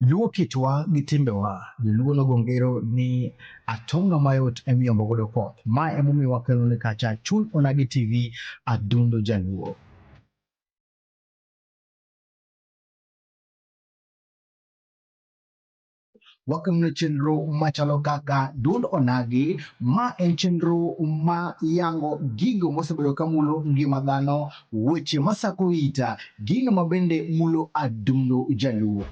Luo kitwa gi timbewa, joluo nogo ngero ni atonga mayot emiyombo godo koth. Ma emomiyo wakelo ni kacha Chuny Onagi TV Adundo Jaluo. Wakelone chenro machalo kaka Duond Onagi, ma en chenro ma yango gigo mosebedo ka mulo ngima dhano, weche masako ita, gino ma bende mulo adundo jaluo.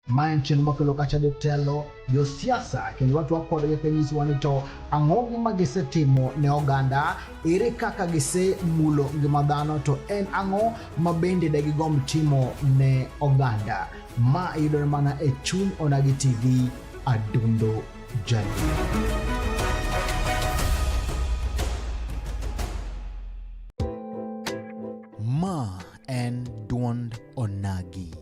Ma en chenro makelo kacha jotelo, josiasa kendo watwak kodgi ka nyisowa ni to ang'o ma gisetimo ne oganda, ere kaka gisemulo ngima dhano to en ang'o ma bende de gigomb timo ne oganda. Ma yudore mana e Chuny Onagi TV, Adundo Jaluo. Ma en duond Onagi.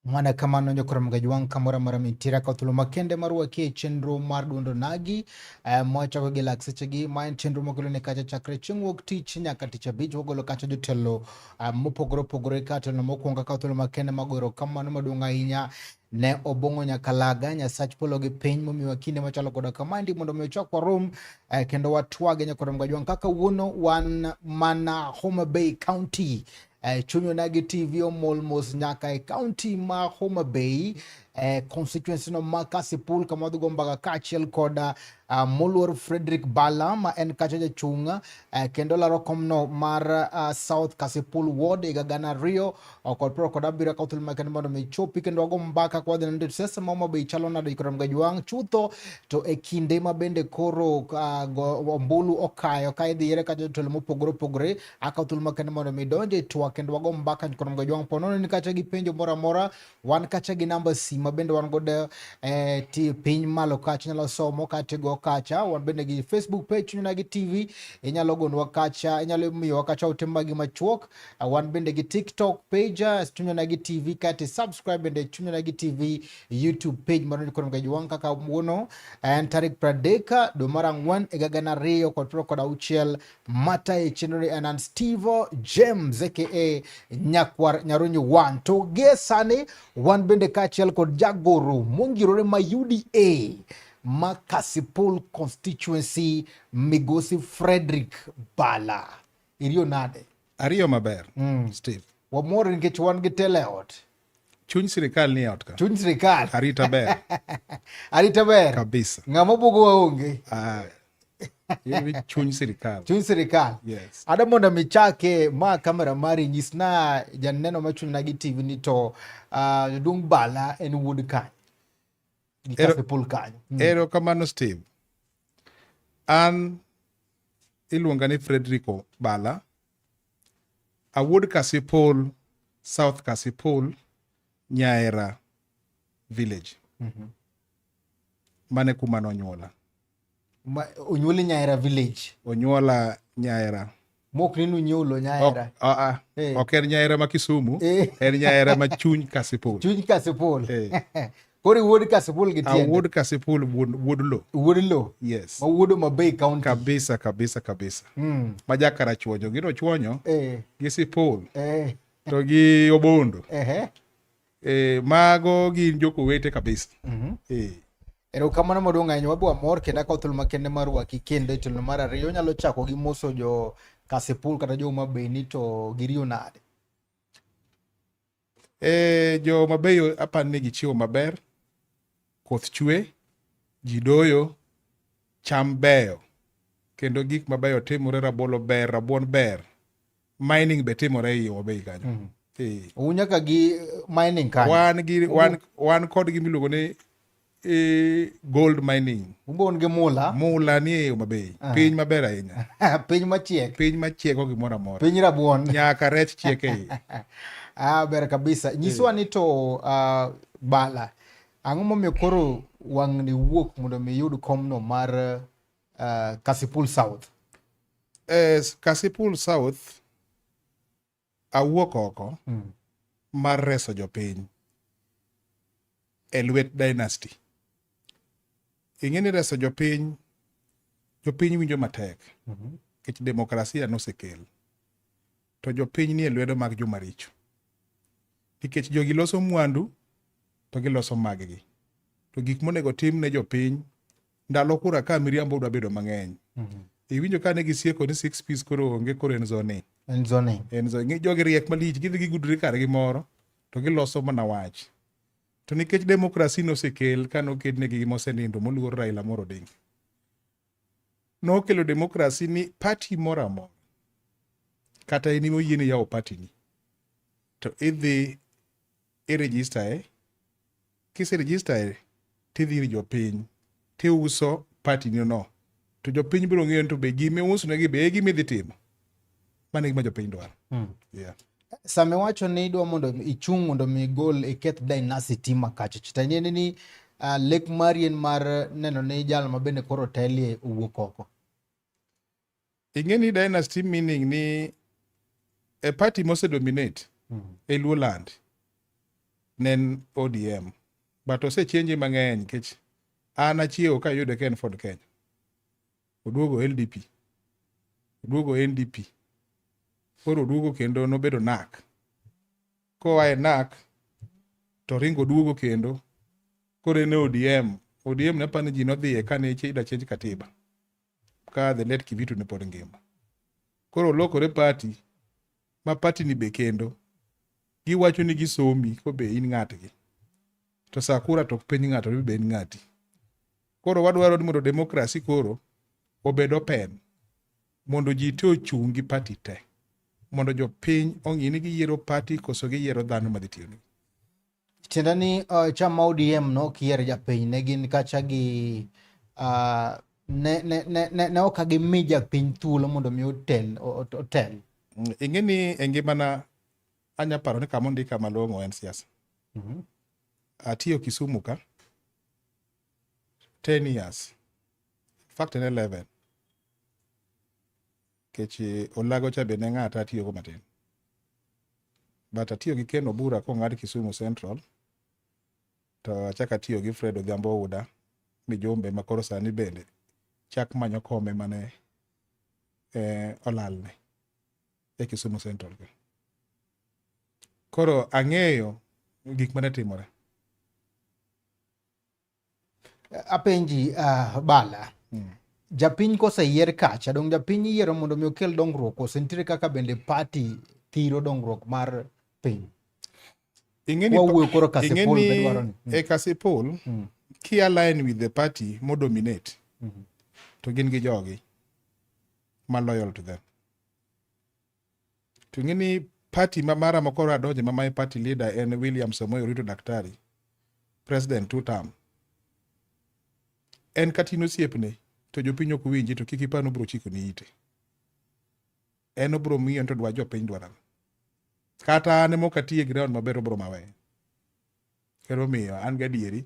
Mana kamano nyokoro mga kamoro amora mintiere ka thuolo makende mar wakie e chenro mar duond onagi eh, mwachako gi lak sechegi ma en chenro mwakelo ne kacha chakre chieng' wuok tich nyaka tich abich wagolo kacha jotelo eh, mopogore opogore ka telo mokwongo ka thuolo makende mago erokamano maduong' ahinya ne Obong'o Nyakalaga, Nyasach polo gi piny momiwa kinde machalo koda kamandi mondo mi ochak warom eh, kendo watwage nyakwar Mgajwang' kaka wuono wan mana Homa Bay County eh, Chuny Onagi TV omol mos nyaka e county ma Homa Bay eh, constituency no ma Kasipul kama wadhi go mbaka kaachiel koda uh, moluor Frederick Bala ma en kacha jachung' eh, kendo laro komno mar uh, South Kasipul Ward higa gana ariyo kod piero kod abiriyo ka thuolo makende mondo mi chopi kendo wago mbaka kwa wadhi neno siasa ma Homa Bay chalo nade kod Mgajwang' chutho to e kinde ma bende koro uh, go, ombulu okayo ka idhi yiere ka jotelo mopogore opogore akawo thuolo makende mondo mi donje e twak kendo wago mbaka kod Mgajwang' po nono ni kacha gi penjo moro amora wan kacha gi namba sima bende wan godo eh, ti piny malo kacha inyalo somo kata igo kacha wan bende gi Facebook page Chuny Onagi TV inyalo gonwa kacha inyalo miyowa kacha ote magi machuok wan bende gi TikTok page Chuny Onagi TV kata subscribe bende Chuny Onagi TV YouTube page mar kod Mgajwang' kaka wuono en tarik 30 dwe mar ang'wen higa gana ariyo kod piero kod auchiel matayo chenro ni en an Steve James aka Nyakwar Nyarunyu 1 to gie sani wan bende kaachiel kod jagoro mongirore ma UDA ma Kasipul constituency migosi Frederick Bala. Iriyo nade? Ariyo maber, Steve. Wamor nikech wan gi telo e ot. Chuny sirikal ni e ot ka. Chuny sirikal. Arita ber. Arita ber. Kabisa. Ng'ama bugo waonge. Ah, chuny sirikal. Chuny sirikal. Yes. Ada mondo mi chake ma kamera mari nyisna janeno ma Chuny Onagi TV ni to jaduong' Bala en wuod kanye? Gi Kasipul kanyo. Ero kamano Steve. An iluonga ni Frederico Bala. Awuod Kasipul, South Kasipul, Nyaera village. Mane kuma nonyuola. Onyuoli Nyaera village. Onyuola Nyaera. Mok ni nunyiewo lo Nyaera. Ok, ah, Eh. ok en Nyaera ma Kisumu, Eh. en Nyaera ma chuny Kasipul. Chuny Kasipul. Eh. Koro iwuod Kasipul gi tiende. Awuod Kasipul wuod lo. Wuod lo. Yes. Ma wuod Homa Bay County. Kabisa kabisa kabisa. Ma jakarachuonyo gino chuonyo gi Sipul to gi Obondo. Mago gin jokowete kabisa. Erokamano maduong' ahinya, wabo wamor kendo akawo thuolo makende mar rwaki kendo e tielo mar ariyo. Onyalo chako gi moso jo Kasipul kata jo Homa Bay ni to giriyo nade? Jo Homa Bay apani ni gichiwo maber, koth chwe, ji doyo, cham beyo, kendo gik mabeyo timore, rabolo ber, rabuon ber, mining be timore ei Homa Bay kanyo. Un nyaka gi mining kanyo. Wan kod gima iluongo ni gold mining. Un be un gi mula. Mula ni e Homa Bay. Piny maber ahinya. Piny machiek. Piny machieko gimoro amora. Piny rabuon. Nyaka rech chiek e iye. Ah, ber kabisa. Nyiswa ni to Bala, ang'o momiyo koro wang'ni wuok mondo mi iyud komno mar Kasipul South? Kasipul South awuok oko mar reso jopiny e lwet dynasty. Ing'e ni reso jopiny, jopiny winjo matek nikech demokrasia nosekel. To jopiny nie lwedo mag joma richo. Nikech jogi loso mwandu to giloso maggi. To gik monego tim ne jopiny ndalo kura ka miriambo dwa bedo mang'eny. Iwinjo ka ne gisieko ni 6 piece koro onge koro en zoning. En zoning. En zoning. Jogi riek malich, gidhi gigudre kargi moro to giloso mana wach. To nikech demokrasi nosekel ka nokednegi gi mosenindo moluor Raila Amolo Odinga. Nokelo demokrasi ni party moro amora kata in ema oyieni yawo party ni to idhi i register e, kise register e tidhi ir jopiny tiuso party ni no to jopiny biro ng'eyo ni to be gima iusonegi be e gima idhi timo. Mano e gima jopiny dwaro. Yeah. Sama iwacho ni idwa mondo ichung' mondo mi igol iketh dynasty ma kacha cha, tiende ni lek mari en mar neno ni jal ma bende koro telie owuok oko. Ing'e ni dynasty meaning ni e party mose dominate e Luo land ne en ODM but osechange mang'eny nikech an achiewo kayude ka en Ford Kenya. Oduogo LDP, oduogo NDP, koro oduogo kendo nobedo NARC. Koa e NARC to ringo oduogo kendo koro en e ODM. ODM ne apani ji nodhiye kane ida change katiba ka the late Kibitu ne pod ngima. Koro olokore party ma party ni be kendo giwacho ni gisomi ko be in ng'atgi. To sa kura to ok penj ng'ato ni be en ng'ati. Koro wadwaro ni mondo demokrasi koro obed open mondo ji te ochung' gi party te. Mondo jopiny ong'i ni giyiero party koso giyiero dhano madhi tiyo negi. Tienda ni chama ODM no ok yier japiny ne gin kacha gi ne ok gimi japiny thuolo mondo mi otel. Ing'e ni e ngimana anya paro ni kama ondika malong'o en siasa. Atiyo Kisumu ka 10 years. In fact en 11. Nikech Olago cha be ne ng'ata atiyogo matin. But atiyo gi Ken Obura kong'ad Kisumu Central to achako atiyo gi Fred Odhiambo Ouda Mijumbe ma koro sani bende chak manyo kome mane olalne e Kisumu Central ka. Koro ang'eyo gik mane timore. Apenji Bala. Japiny koseyier kacha, dong japiny iyiero mondo mi okel dongruok koso nitiere kaka bende party thiro dongruok mar piny? Wawuoyo koro Kasipul be dwaro ni. E Kasipul, ki align with the party mo dominate, to gin gi jogi ma loyal to them. To ing'e ni party ma mara ma koro adonje ma my party leader en William Samoei Ruto Daktari, president 2 term. En kata in osiepne to jopiny ok winji to kik ipar ni obiro chikoni ite. En obiro miyo to dwa jopiny dwaro ang'o. Kata an ema ok atiye ground maber obiro maweya. Kendo omiyo an gadieri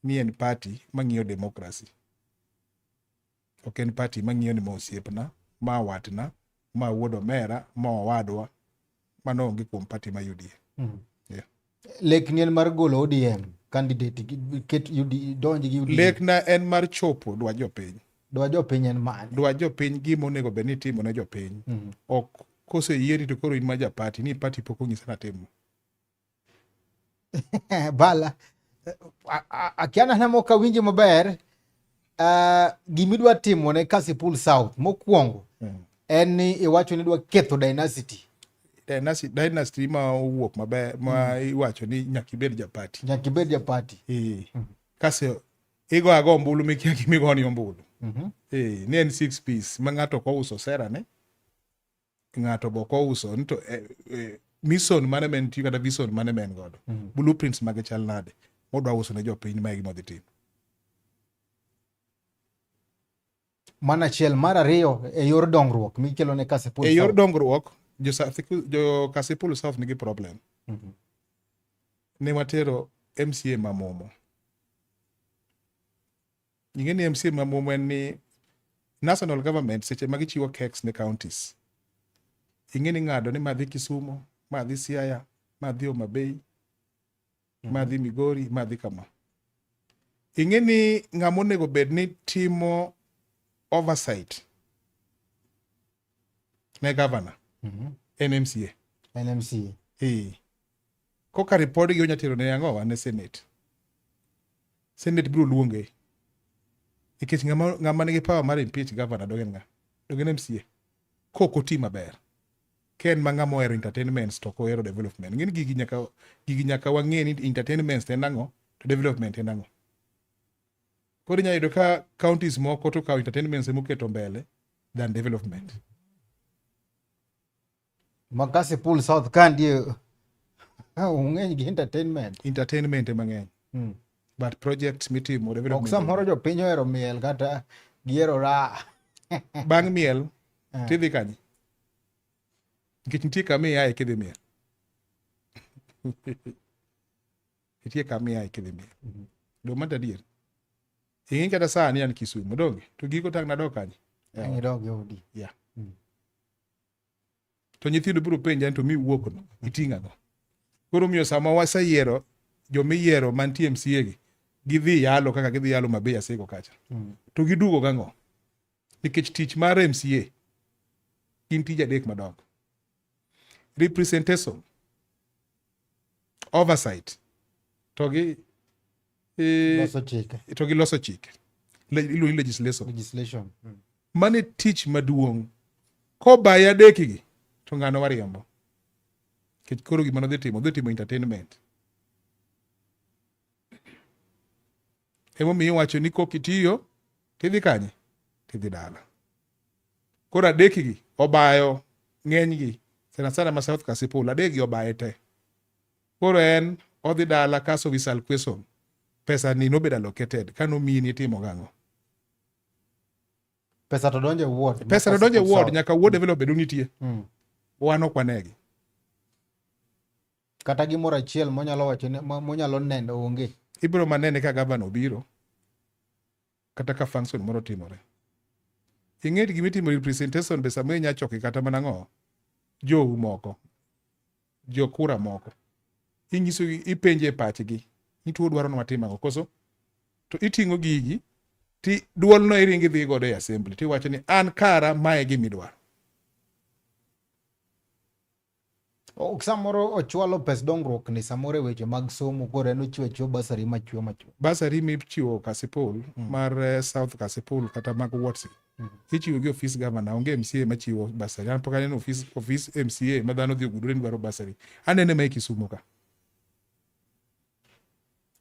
ni en party mang'iyo democracy. Ok en party mang'iyo ni ma osiepna, ma watna, Ma wuod omera, ma owadwa, mano onge kuom party ma UDA. Yeah. Lekni en mar golo ODM candidate ket UD donj gi UDA. Lekna en mar chopo dwach jopiny. Dwa jopiny en mane? Dwach jopiny gima onego bed ni itimo ne jopiny. Ok koseyieri to koro in ma ja party, ni party pok onyisa natimo. Bala akia nana mok awinji maber. Gimidwa timo ne Kasipul South mokwongo en ni iwacho ni idwa ketho dynasty. Dynasty ma owuok maber ma iwacho ni nyaka ibed ja party. Nyaka ibed ja party. Eh. Kaso igo ago ombulu mikia gimigoni ombulu. Eh, ne en six piece ma ng'ato ok ouso sera ne ng'ato be ok ouso ni to mission mane ma entie kata vision mane ma en godo. Blueprints mage chal nade modwa uso ne jopiny ma e gima odhi timo. Mano achiel. Mar ariyo, e yor dongruok mikelo ne Kasipul E yor South. dongruok, jo Kasipul South nigi problem. Ne watero MCA ma Momo. Ing'e ni MCA ma Momo en ni national government seche ma gichiwo cakes ne counties. Ing'e ni ng'ado ni madhi Kisumu, madhi Siaya, madhi Homa Bay, madhi Migori, madhi kama. Ing'e ni ng'ama onego bed ni timo oversight ne governor en MCA. En MCA. Eh. Koka report gi onya tero ne ang'owa ne Senate. Senate biro luonge. Nikech ng'ama nigi power mar impeach governor dong en ng'a? Dong en MCA. Kok oti maber. Ka en ma ng'ama ohero entertainments to ok ohero development. Ng'eni gigi nyaka wang'e ni entertainments en ang'o to development en ang'o. Koro inyalo yudo ka counties moko to kawo entertainments emoketo mbele than development. Ma Kasipul South ka nitie ung'eny gi entertainment. Entertainment ema ng'eny. But projects mitimo Ok development. samoro jopiny ohero miel kata gihero raha. Bang' miel tidhi kanye? Nikech nitie kama iaye kidhi miel. Nitie kama iaye kidhi miel. Do mano adier. Ing'e kata sani an Kisumu donge? To giko tang' nadok kanye? Ang' idog e odi. Yeah. To nyithindo biro penja ni to mi wuok no iting'o ang'o? Koro miyo sama waseyiero jomiyiero mantie MCA gi gidhi yalo kaka gidhi yalo Mabei Asego kacha. To giduogo gang'o? Nikech tich mar MCA gin tije adek madongo. Representation, oversight, to gi Loso chike. To gi loso chike. Iluongo ni legislation. Legislation. Mane tich maduong'. Kobaye adekgi to ng'ano wariembo. Nikech koro gima nodhi timo, odhi timo entertainment. Emomiyo iwacho ni kok itiyo, tidhi kanye? Tidhi dala. Koro adekgi obayo ng'enygi, sana sana ma South Kasipul, adekgi obaye te. Koro en odhi dala kaso wisal question. Pesa ni nobedo allocated, ka nomiyi ni itimo gang'o? Pesa to donjo e ward. Pesa to donjo e ward, nyaka ward develop bedo nitie. Wan ok wanegi. Kata gimoro achiel monyalo wacho ni monyalo neno onge. Ibiro manene ka gavana obiro, kata ka function moro timore. Ing'e gima itimo representation be samoro inya choki kata mana ng'o? Jou moko, jokura moko. Inyisogi, ipenje e pachgi, ni to udwaro ni watim ang'o koso? To iting'o gigi, ti duolno iringo idhi godo e assembly, tiwacho ni an kara mae gima idwaro. Ok samoro ochwalo pes dongruok ni samoro e weche mag somo koro en ochiwo achiwa basari machiwo machiwo. Basari michiwo Kasipul mar South Kasipul kata mag wards ichiwo gi ofis governor, onge MCA machiwo basari. An pok aneno ofis MCA ma dhano dhi ogudore ni dwaro basari. Anene ma e Kisumu ka.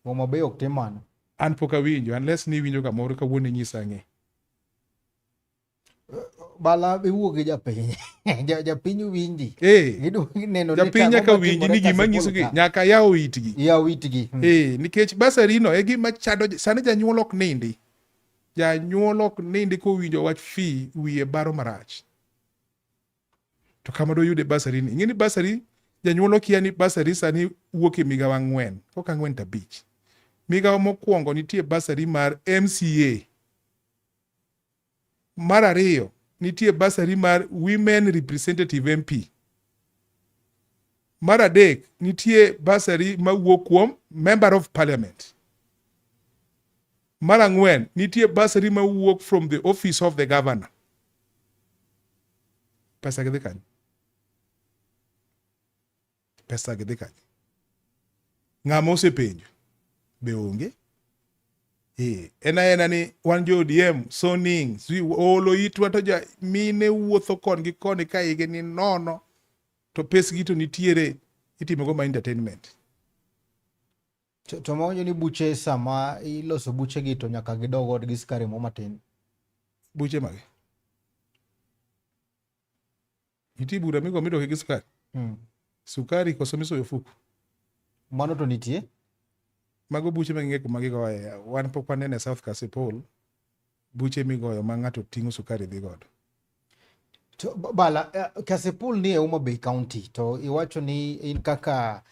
Homa Bay ok tim mano. An pok awinjo unless ni iwinjo kamoro kawuono inyisa ang'e. Bala iwuok gi japiny. Japiny winji. Gidwa neno ni Japiny tang'o nyaka winji matimore ni gima Kasipul nyisogi ka. nyaka yaw itgi. Yaw itgi. Nikech basari no e gima chando sani janyuol ok nindi. Janyuol ok nindi kowinjo wach fee wiye baro marach. To kama doyude basari ni. Ing'e ni basari janyuol okia ni basari sani wuok e migawo 4, kok 4 to 5. Migawo mokwongo nitie basari mar MCA. Mar ariyo nitie bursary mar women representative MP. Mar adek, nitie bursary mawuok kuom member of parliament. Mar ang'wen, nitie bursary mawuok from the office of the governor. Pesa gidhi kanye? Pesa gidhi kanye? Ng'ama osepenjo be onge. Eh, en aena ni wan jo ODM soning sijui olo itwa to ja mine wuotho kon gi koni ka igi ni nono to pesgi to nitiere itimogo ma entertainment. To mawinjo ni buche sama iloso buchegi to nyaka gidog od gi sukari mo matin. Buche mage? Nitie bura migo midoke gi sukari? Sukari koso misoyo ofuku? Mano to nitie. Mago buche ma ging'e kuma gigoye. Wan pok waneno e South Kasipul buche migoyo ma ng'ato ting'o sukari dhi godo. To Bala, Kasipul ni e Homa Bay County to iwacho ni in kaka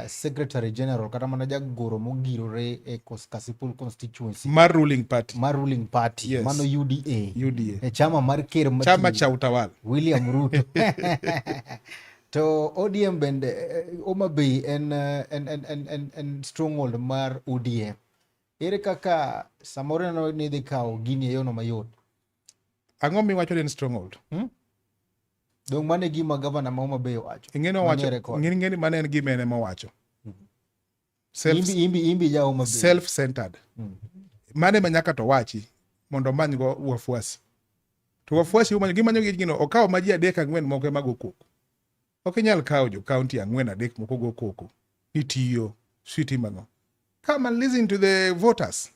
Secretary General kata mana jagoro mogirore e Kasipul constituency mar ruling party, mar ruling party. Yes. Mano UDA. UDA. E chama mar ker mati, chama cha utawala William Ruto. To ODM bende, Homa Bay en stronghold mar ODM. Ere kaka samoro ineno ni idhi kawo gini e yono mayot? Ang'o miwacho ni en stronghold? Dong' mano e gima gavana ma Homa Bay owacho. Ing'e ni Manie owacho, record. ing'e ni mano en gima en ema owacho. Self, Imbi ja Homa Bay. Self-centered. Mano ema nyaka to wachi mondo omany go wafuasi. To wafuasi omanyo gimanyo gi gino okawo ma ji adek ang'wen moko ema go koko. Ok inyal kawo jo county ang'wen adek moko go koko ni tiyo swi timo ang'o. Come and listen to the voters.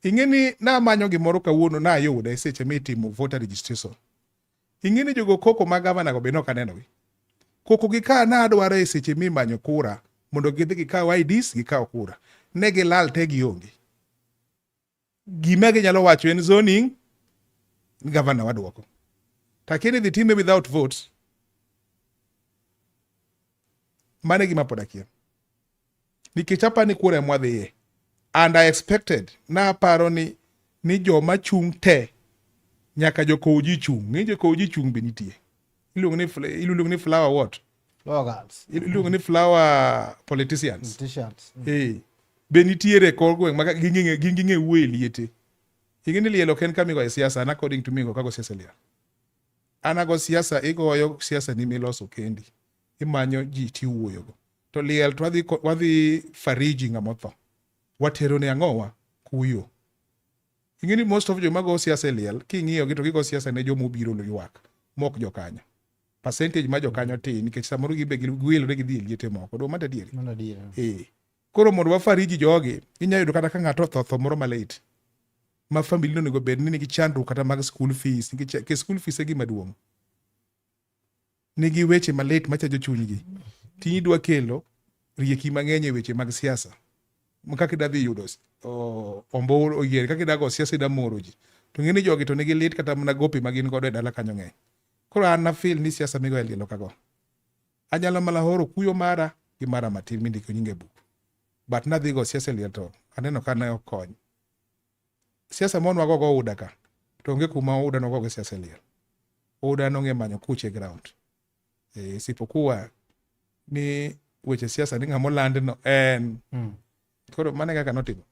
Ing'e ni namanyo gimoro kawuono nayude seche mitimo voter registration. Ing'e ni jogo koko ma gavana go be nok anenogi. Koko gi ka nadwaro e seche mimanyo kura mondo gidhi gikaw IDs gikaw kura. Ne gilal te gionge. Gima ginyalo wacho en zoning ni gavana waduoko. Lakini dhi time without votes. Mano e gima pod akia. Nikech apa ni kura ema wadhiye. And I expected, naparo ni joma chung' te nyaka jokow ji chung'. Ng'e jokow ji chung' be nitie. Iluongo ni flower what? Flower girls. Iluongo ni flower politicians. Politicians. Eh. Be nitiere e kor gweng' ma gin ging'e wuoyo e liete. Ing'e ni liel ok en kama igoye siasa, an according to me ok ago siasa e liel. An ago siasa, igoyo siasa ni miloso kendi. Imanyo ji tiwuoyogo. To liel to wadhi fariji ng'ama otho. Watero ne ang'owa? Kuyo. Ing'e ni most of joma go siasa e liel, king'iyo gi to gigo siasa ne joma obiro ywak, mok jokanyo. Percentage ma jokanyo tin nikech samoro gibe giwilore gidhi e liete moko. Do mano adieri? Mano adiera. Eh. Koro mondo wafariji jogi, inyalo yudo kata ka ng'ato otho tho moro malit. Ma family onego bed ni nigi chandruok kata mag school fees, nikech school fees e gima duong'. Nigi weche malit machajo chunygi. Tiny idwa kelo rieki mang'eny e weche mag siasa. Kaka idwa dhi yudo ombulu oyier, kaka idwa go siasa idwa moro ji. To ng'e ni jogi to nigi lit kata mana gope ma gin godo e dala kanyo ng'eny. Koro an na feel ni siasa migoyo e liel ok ago. Anyalo mana oro kuyo mara gi mara matin mindiko nyinga e buk. But nadhi go siasa e liel to aneno ka ne ok kony. Siasa mon wago go UDA ka. To onge kuma UDA nogo go siasa e liel. UDA nong'e manyo kuche e ground. E, isipokuwa ni weche siasa ni ng'ama oland no en. Koro mano e kaka notimo.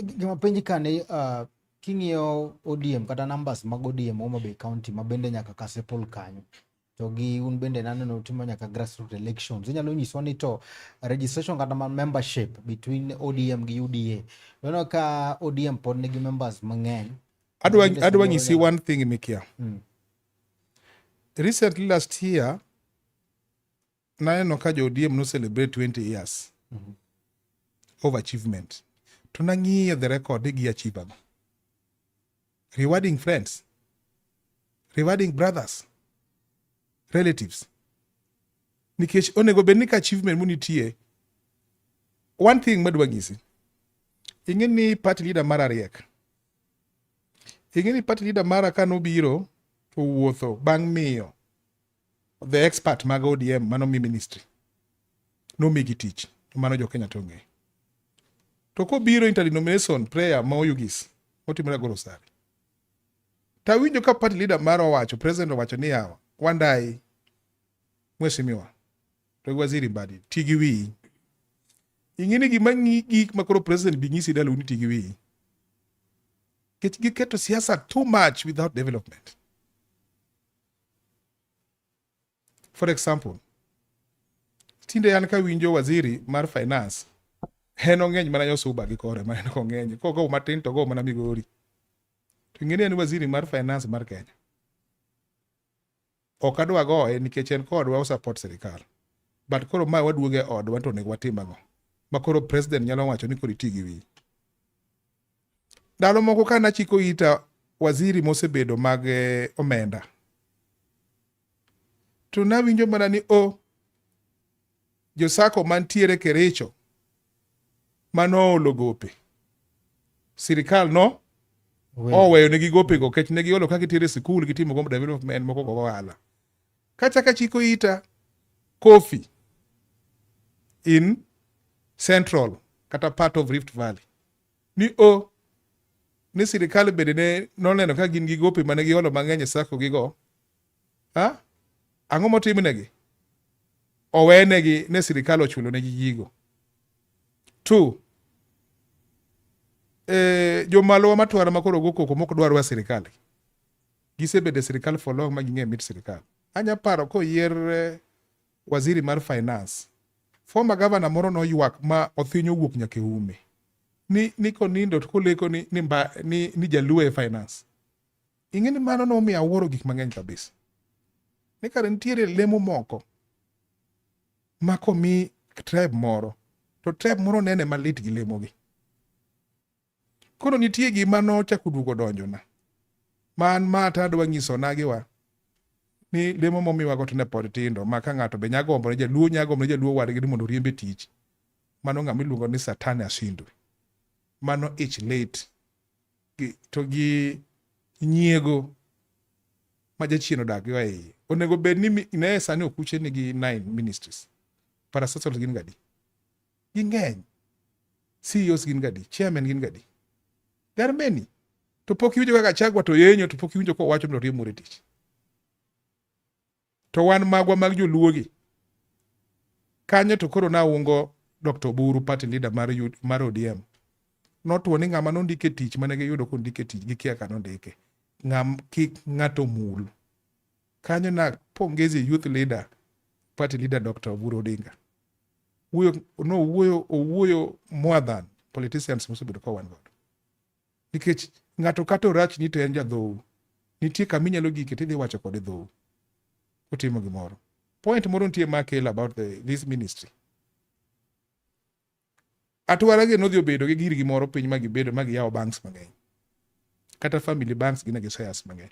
Gima penji ka ni king'iyo ODM kata numbers mag ODM Homa Bay County ma bende nyaka Kasipul kanyo to gi un bende naneno utimo nyaka grassroots elections, inyalo nyiswa ni to registration kata ma membership between ODM gi UDA, ineno ka ODM pod nigi members mang'eny. Adwa nyisi one thing mikia. Recently last year naneno ka jo ODM no celebrate 20 years of achievement. To nang'iyo the record ni gi achieve ang'o. Rewarding friends, rewarding brothers, relatives. Nikech onego bed ni ka achievement munitie, one thing madwa nyisi. Ing'e ni party leader mara riek. Ing'e ni party leader mara ka nobiro to wuotho bang' miyo the expert mag ODM mano mi ministry nomigi tich mano jo Kenya to ong'eyo. To kobiro interdenomination prayer ma Oyugis otimore Agoro Sare. Tawinjo ka party leader mar owacho, president owacho ni yawa, Wandayi, mheshimiwa, to gi waziri Mbadi, ti gi wiyi. Ing'e ni gima ng'i gik ma koro president bi nyisi dalou ni ti gi wiyi. Nikech giketo siasa too much without development. For example, tinde an kawinjo waziri mar finance, en ong'eny mana Yosuba gi kore ma en ok ong'eny. Kogo matin to go mana Migori. To ing'e ni en waziri mar finance mar Kenya. Ok adwa goye nikech en kodwa o support sirikal. But koro ma waduogo e odwa to onego watim ang'o? Ma koro president nyalo wacho ni koro iti gi wiyi. Ndalo moko ka nachiko ita waziri mosebedo mag omenda to nawinjo mana ni o josako mantiere Kericho manoolo gope sirikal no oweyo negi gopego kech ne giolo ka gitiere sikul gitimo go development moko go ohala. Kachaka chiko ita Kofi in Central kata part of Rift Valley ni o ni sirikal bende ne noneno ka gin gi gope mane giolo mang'eny e sako gigo. Ha? Ang'o motimnegi? Owenegi ne sirikal ochulo negi gigo. Two, jomalowa matwara ma koro go koko mok dwarwa sirikal. Gisebedo e sirikal for long ma ging'e mit sirikal. Anya paro koyier waziri mar finance, former governor moro noywak ma othinyo owuok nyaka e ume. Ni konindo to koleko ni Jaluo e finance. Ing'e ni mano nomiyo awuoro gik mang'eny kabisa. Ni kare nitiere lemo moko ma komi tribe moro to tribe moro nene malit gi lemogi. Koro nitie gima nochako duogo donjona. Ma an ma to adwa nyiso nagiwa ni lemo momiwago to ne pod tindo ma ka ng'ato be nyagombo ne jaluo nyagombo ne jaluo wadgi ni mondo oriembe tich. Mano ng'ama iluongo ni Satan Ashindwe. Mano ich lit to gi nyiego ma jachien odak go e iye. Onego bed ni ne sani okuche nigi 9 ministries. Parastatals gin gadi? Ging'eny. CEOs gin gadi? Chairman gin gadi? There are many. To pok iwinjo kaka Gachagua to yenyo to pok iwinjo kowacho ni oriemb moro e tich. To wan magwa mag joluogi. Kanyo to koro naungo Dr. Oburu party leader mar ODM. Notwo ni ng'ama nondike tich mane giyudo kondike tich gikia ka nondike. Ng'am kik ng'ato mul. Kanyo na pongezi youth leader party leader Dr. Oburu Odinga. Wuoyo no wuoyo owuoyo more than politicians mosebedo ka wan godo. Nikech ng'ato kata orach ni to en jadhou. Nitie kama inyalo gike tidhi wacho kode dhou. Otimo gimoro. Point moro nitie ma akelo about this ministry. Atwara gi nodhi obedo gi girgi moro piny ma gibedo ma giyawo banks mang'eny. Kata family banks gin gi shares mang'eny.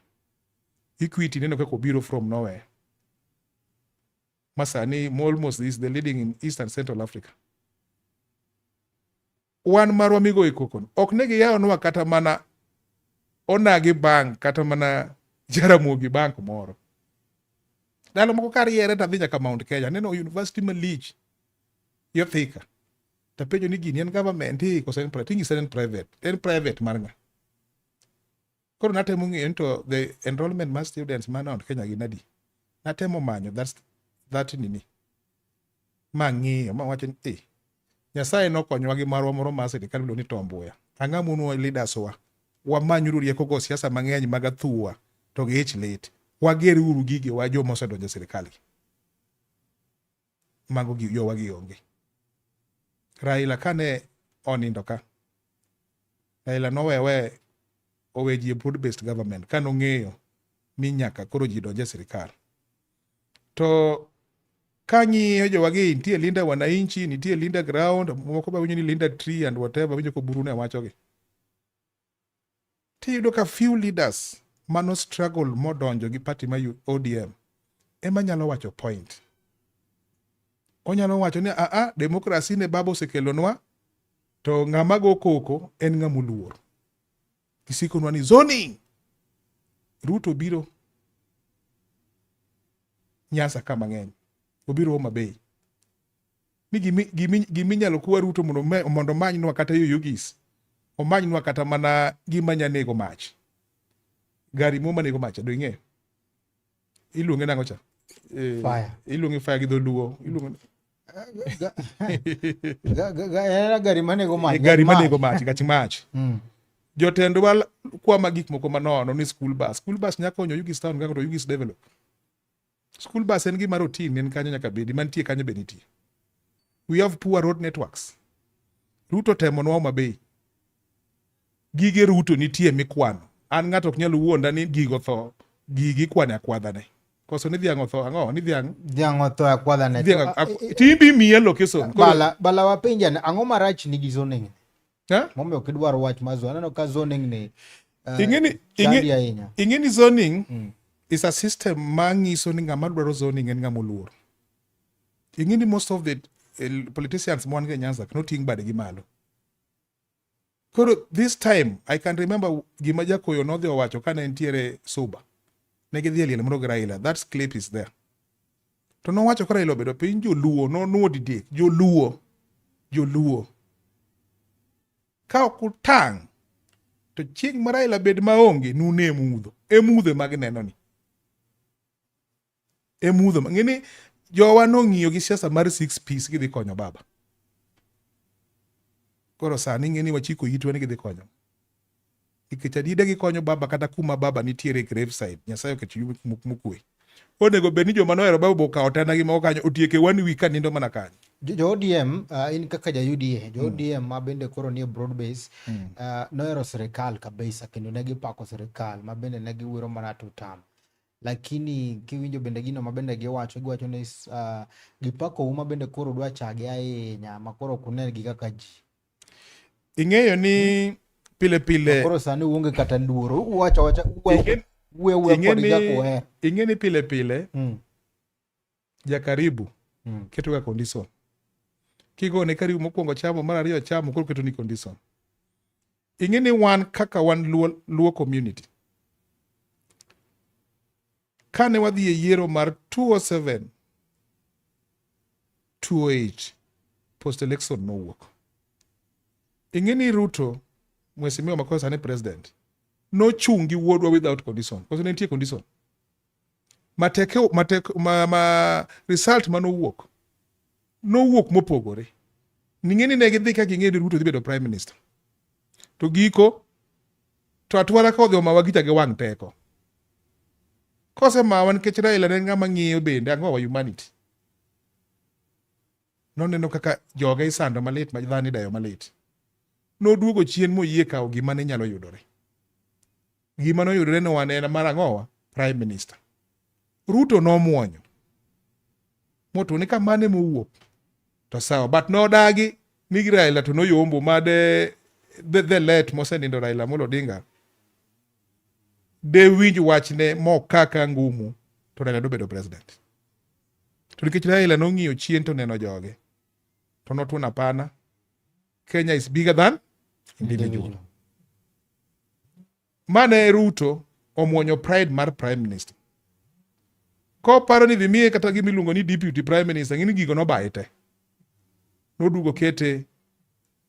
Equity neno kaka obiro from nowhere. Ma sani almost is the leading in East and Central Africa. Wan marwa migo e koko ok ne giyawonwa kata mana Onagi Bank kata mana Jaramogi Bank moro. Ndalo moko kariere to adhi nyaka Mount Kenya aneno university malich yo Thika. Tapenjo ni gini en government koso en private? Ting'isa en private. En private mar ng'a? Koro natemo ng'eyo ni to the enrollment mar students mar Mount Kenya gin adi. Natemo manyo that nini. Mang'iyo mawacho ni eh, Nyasaye nokonyowa gi marwa moro mar sirikal miluongo ni Tom Mboya. Ang'o mono leaders wa? Wamanyuru rieko go siasa mang'eny mag athuwa to gi ich lit. Wager uru gigewa joma osedonjo e sirikal gi. Mago gi jowa gi onge. Raila kane onindo ka, Raila nowewe owe ji e broad based government kane ong'eyo ni nyaka koro ji donj e sirikal. To kang'iyo jowagi nitie Linda Wananchi, nitie Linda Ground, moko be winjo ni Linda Tree and whatever, winjo ko Buru ne wachogi. Tiyudo ka few leaders mano struggle modonjo gi party ma ODM ema nyalo wacho point. Onyalo wacho ni aa, democracy ne baba osekelonwa to ng'ama go koko en ng'ama oluor. Gisikonwa ni zoning. Ruto biro Nyanza ka mang'eny. Obiro Homa Bay. Ni giminyalo kwa Ruto mondo omanynwa kata Oyugis. Omanynwa kata mana gima nya nego mach. Gari mo manego mach do ing'eyo? Iluonge nang'o cha? Fire. Iluonge fire gi dholuo. Iluonge En gari manego mach. Gari manego mach, gach mach. Jotendwa kwama gik moko manono ni school bus. School bus nyaka konyo Oyugis town kaka to Oyugis develop. School bus en gima routine, en kanyo nyaka bedi, mantie kanyo be nitie. We have poor road networks. Ruto temonwa Homa Bay. Gige Ruto nitie mikwano. An ng'ato ok nyal wuonda ni gigo tho, gigi ikwano e akwadhane. Koso ni dhiang' otho ang'o? Ni dhiang' Dhiang' otho e akwadhane. Dhiang' timbi miye location. Koro- Bala wapenja ni ang'o marach nigi zoning? Ha? Momiyo ok idwar wach mar zoning. Aneno ka zoning ni Ing'eni chandi ahinya. Ing'eni zoning is a system ma nyiso ni ng'ama dwaro zoning en ng'ama oluor. Ing'eni most of the politicians mwan go e Nyanza noting' badegi malo. Koro this time I can remember gima Jakoyo nodhi owacho kane entiere Suba. Ne gidhi e liel moro gi Raila. That clip is there. To nowacho ka Raila obedo piny joluo nonuo didek joluo joluo. Ka ok utang' to chieng' ma Raila bed maonge nune e mudho. E mudho ema gineno ni. E mudho. Ng'eni jowa nong'iyo gi siasa mar six piece gidhi konyo baba. Koro sani ng'eni wachiko itwa ni gidhi konyo. Nikech adida gikonyo baba kata kuma baba nitiere e graveside. Nyasaye oketo yume mokwe. Onego bed ni joma nohero baba okawo tana gi moko kanyo otieke one week ka nindo mana kanyo. Jo ODM, in kaka ja UDA, jo ODM ma bende koro nie broad base, nohero sirikal kabisa kendo ne gipako sirikal ma bende ne giwero mana tutam. Lakini kiwinjo bende gino ma bende giwacho, giwacho ni gipakou ma bende koro dwa chage ahinya ma koro ok unen gi kaka ji. Ing'eyo ni pile pile koro sani uonge kata luoro, uwacho awacha uwe uwe kod kaka uhero. Ing'e ni pile pile jakaribu keto ga condition. Kigone karibu mokwongo chamo, mar ariyo chamo, koro keto ni condition. Ing'e ni wan kaka wan Luo community. Kane wadhi e yiero mar 207, 208, post election nowuok. Ing'e ni Ruto, mheshimiwa ma sani president, nochung' gi wuodwa without condition. Koso ne nitie condition? Mateke, matek, ma result manowuok, nowuok mopogore. Ning'e ni ne gidhi ka ging'e ni Ruto dhi bedo prime minister. To giko, to atwara ka odhi omawa gicha gi wang' teko. Kosemawa nikech Raila ne ng'ama ng'iyo bende ang'o wa humanity. Noneno kaka joge isando malit ma dhano idayo malit. Noduogo chien moyie kawo gima ne nyalo yudore. Gima noyudore no wan en mar ang'owa? Prime Minister. Ruto nomuonyo. Moto ni kamane mowuok. To sawa, but nodagi ni Raila to noyombo made the late mosenindo Raila Amolo Odinga de winj wachne mokaka ngumu to Raila dobedo president. To nikech Raila nong'iyo chien to neno joge to notuono apana Kenya is bigger than individual. Mane Ruto omuonyo pride mar prime minister. Koparo ni dhi miye kata gima iluongo ni deputy prime minister, ng'ini gigo nobaye te. Noduogo kete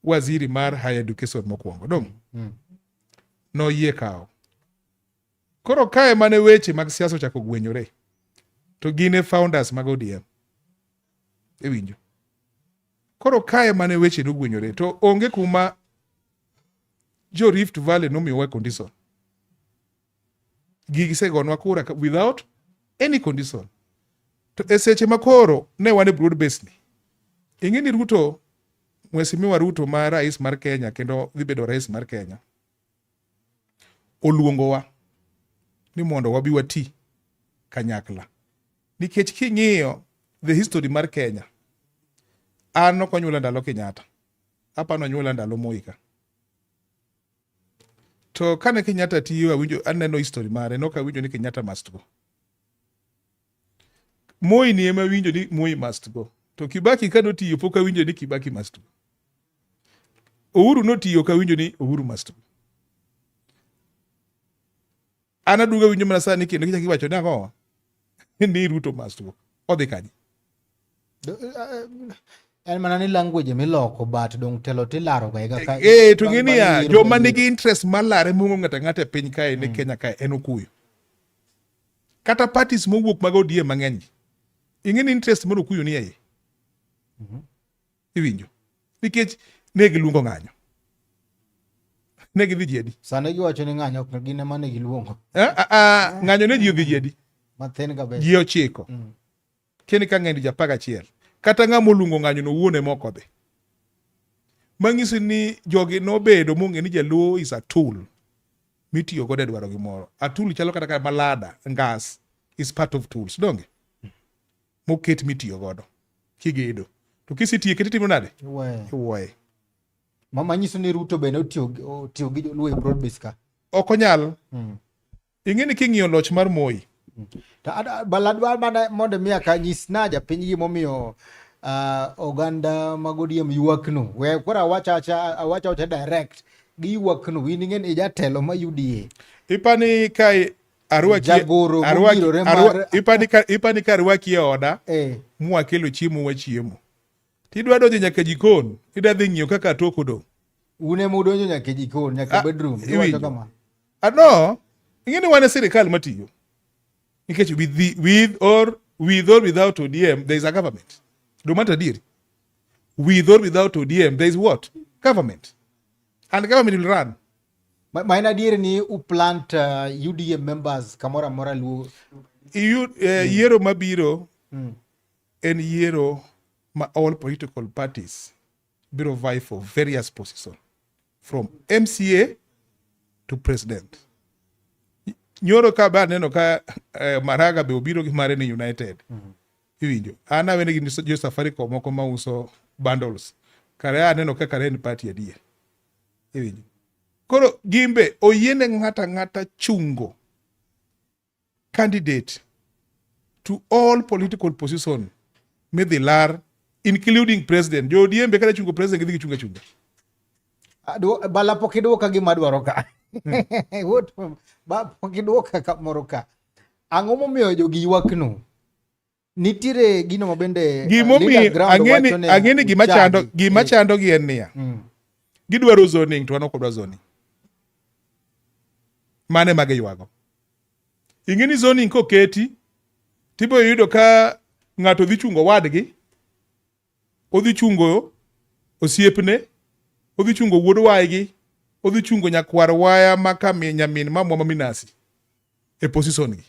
waziri mar higher education mokwongo. Dong? Noyie kawo. Koro kae mane weche mag siasa ochako gwenyore, to gin e founders mag ODM. Iwinjo? Koro kae mane weche nogwenyore, to onge kuma jo Rift Valley nomiyowa condition. Gigi segonwa kura without any condition. To e seche ma koro ne wan e broad base ni, ing'e ni Ruto, Mheshimiwa Ruto ma rais mar Kenya kendo dhi bedo rais mar Kenya, oluongowa ni mondo wabi wati kanyakla. Nikech king'iyo the history mar Kenya, an ok onyuola ndalo Kenyatta, apano onyuola ndalo Moi ka. To kane Kenyatta tiyo, awinjo, aneno history mare, nok awinjo ni Kenyatta must go. Moi ni ema winjo ni Moi must go. To Kibaki ka notiyo pok awinjo ni Kibaki must go. Uhuru notiyo ka awinjo ni Uhuru must go. An aduogo awinjo mana sani kendo kichako iwacho ni ang'owa ni Ruto must go. Odhi kanye? En mana ni language miloko but dong telo tilaro ga higa ka. Eh, to bang' ng'e bang' niya, yiero joma ka nigi yiero. interest mar lare mongo ng'ato ang'ata e piny kae ne Kenya kae en Okuyu. Kata parties mowuok mag ODM mang'eny gi. Ing'e ni interest mar Okuyu ni e iye. Iwinjo? Nikech ne giluongo ng'anyo. Ne gidhi ji adi? Sani giwacho ni ng'anyo ok gin ema ne giluongo. Eh, ah, ah, ng'anyo ne ji odhi ji adi? Mathin kabisa. Ji 9. Keni ka ng'eny ji 11. Kata ng'ama oluongo ng'anyo no wuon ema ok odhi. Manyiso ni jogi nobedo mong'e ni Jaluo is a tool mitiyo godo e dwaro gimoro. A tool chalo kata ka malada, ngas is part of tools, donge? Moket mitiyo godo kigedo. To kisetieke titimo nade? Iweyo. Iwuoye. Mama nyiso ni Ruto bende otiyo gi Joluo e broad base ka. Ok onyal. Ing'e ni king'iyo loch mar Moi. To baladwar mana mondo mi aka nyis na japiny gimomiyo oganda mag ODM ywakno. We koro awacha awacha awacha awacha direct. Giywakno in ing'e ni jatelo ma UDA. Ipani ka arwaki Jagoro mongirore ipani ka arwaki e oda mwakelo chiemo wachiemo. Tidwa donjo nyaka e jikon, idwa dhi ng'iyo kaka atoko odong'. Un ema udonjo nyaka e jikon, nyaka e bedroom. Iwacho kama. No, ing'e ni wan e sirikal matiyo. Nikech with or without ODM, there is a government. Do matter adieri? With or without ODM, there is what? Government. And government will run. Ma en adier ni uplant UDA members kamoro amora Luo. Yiero mabiro en yiero ma all political parties biro vie for various positions from MCA to president. Nyoro ka be aneno ka Maraga be obiro gi mare ni United. Iwinjo. An awene gi jo Safaricom moko mauso bundles. Kare aneno ka kare en party adier. Iwinjo. Koro gimbe oyiene ng'ata ang'ata chungo candidate to all political position midhi lar including president. Jo ODM be kada chungo president gidhi gichunga chunga. Bala pok idwoka gima adwaro ka. Wuod, ba pok idwoka kamoro ka. Ang'o momiyo jogi ywakno? Nitiere gino ma bende Gimomiyo ang'eni gima chando gima chando gi en niya. Gidwaro zoning to wan ok wadwa zoning. Mane ma giywago. Ing'e ni zoning koketi tibo yudo ka ng'ato dhi chungo wadgi, odhi chungo osiepne, odhi chungo wuod waygi, odhi chungo nyakwar waya ma ka nyamin mamwa ma minasi e position gi.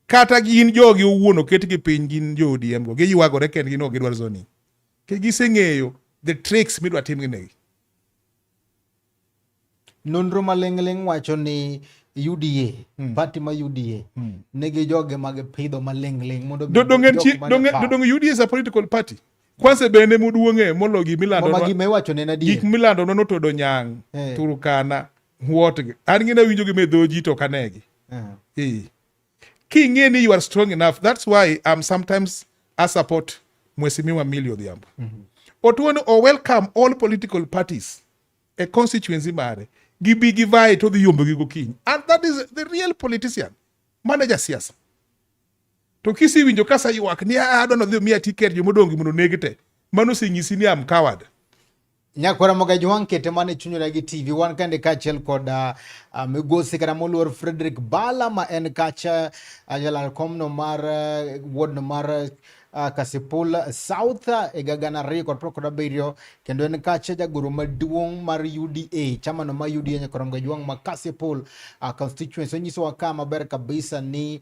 Kata gin jogi owuon oketgi piny gin jo ODM go, giywagore kendgi ni ok gidwar zoning. Ke giseng'eyo the tricks midwa timgi negi. Nonro maling'ling' wacho ni UDA, party ma UDA, nigi joge ma gipidho maling'ling' mondo Donge UDA is a political party. Kwanza bende moduong'e molo gimilando Ma gima iwacho ne en adier. Gik milando no notodo Nyang', Turkana, Huot. An gina winjo gi me dho ji to ok anegi. King'e ni you are strong enough, that's why I'm sometimes I support Mheshimiwa Millie Odhiambo. Otuono o welcome all political parties e constituency mare. Gibi givai to dhi yombo gi gokinyi. And that is the real politician. Mane jasiasa. To kisiwinjo kasa ywak ni adwa nodhi omiya ticket jomodong' mondo oneg te. Mano osenyisi ni I'm coward. Nyakwara Mogajwang' kete mana e chuny gi TV wan kende kaachiel kod migosi kata moluor Frederick Bala ma en kacha jalal komno mar ward mar Kasipul South e higa 2027 kendo en kacha jagoro maduong' mar UDA chamano mar UDA Nyakwara Mogajwang' ma Kasipul constituency. Onyisowa ka maber kabisa ni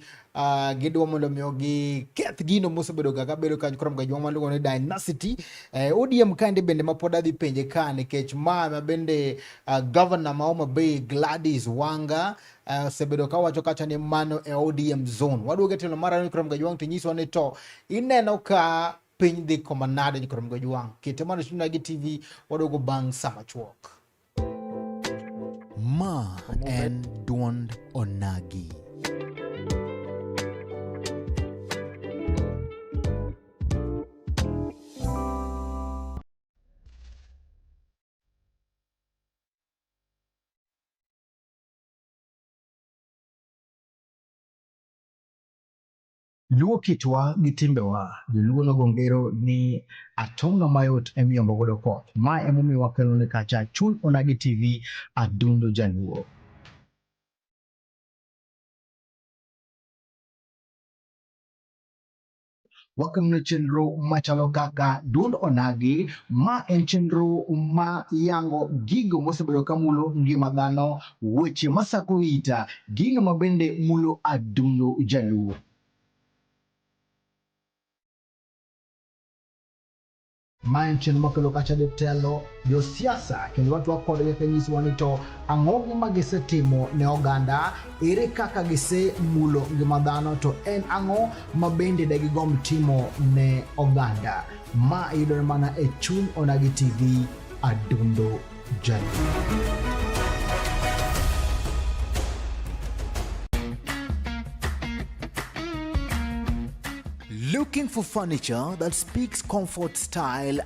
gidwa mondo mi giketh gino mosebedo kaka bedo kanyo koro Mogajwang' maluongo ni dynasty. ODM kaendi bende ma pod adhi penje ka nikech ma bende governor ma Homa Bay Gladys Wanga osebedo ka wacho kacha ni mano e ODM zone. Waduogo e tielo mar ariyo koro Mogajwang' to nyiswa ni to ineno ka piny dhi koma nade koro Mogajwang'. Kete mano chuny gi TV waduogo bang' sa machuok. Ma en duond Onagi. Luo kitwa gi timbewa, joluo nogo ngero ni atonga mayot emiyombo godo koth. Ma emomiyo wakeloni kacha Chuny Onagi TV Adundo Jaluo. Wakeloni chenro machalo kaka Duond Onagi, ma en chenro ma yango gigo mosebedo ka mulo ngima dhano, weche masako ita, gino ma bende mulo adundo Jaluo. Ma en chenro makelo kacha jotelo, josiasa kendo watwak kodgi ka nyisowa ni to ang'o gima gisetimo ne oganda, ere kaka gisemulo ngima dhano to en ang'o ma bende degigomb timo ne oganda. Ma yudore mana e Chuny Onagi TV, Adundo Jaluo. Looking for furniture that speaks comfort, style,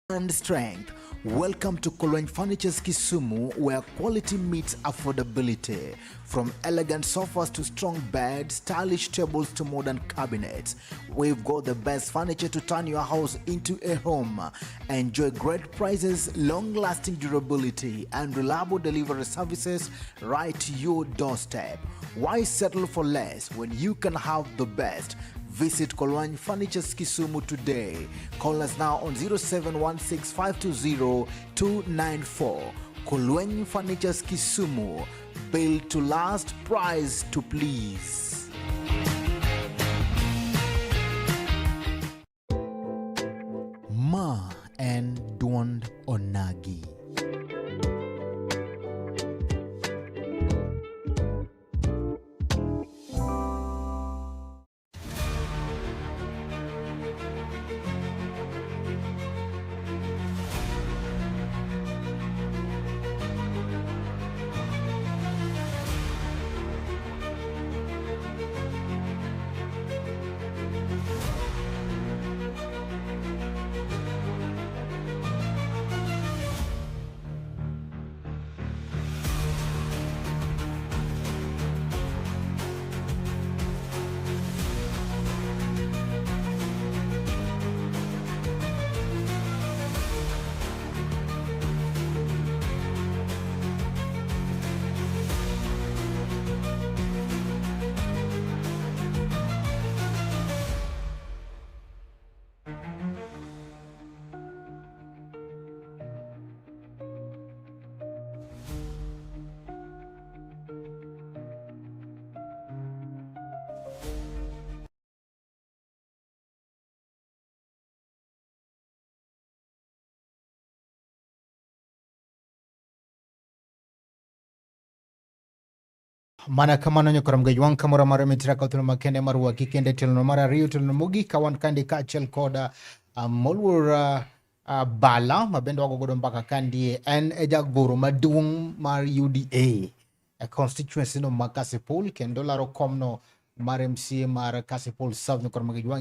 and strength? Welcome to Kolweny Furnitures Kisumu, where quality meets affordability. From elegant sofas to strong beds, stylish tables to modern cabinets, we've got the best furniture to turn your house into a home. Enjoy great prices, long lasting durability, and reliable delivery services right to your doorstep. Why settle for less when you can have the best? Visit Kolwany Furnitures Kisumu today. Call us now on 0716520294. Kolwany Furnitures Kisumu. Built to last, price to please. Ma en duond Onagi. Mana kamano nyokorom ga ywang kamoro amora mitira ka thuolo makende mar waki kende tielo mar ariyo tielo mogik ka wan kandi kaachiel kod moluor Bala ma bende wago godo mbaka kandie en e jagoro maduong' mar UDA e constituency no ma Kasipul kendo laro komno mar MCA mar Kasipul South nyokorom ga ywang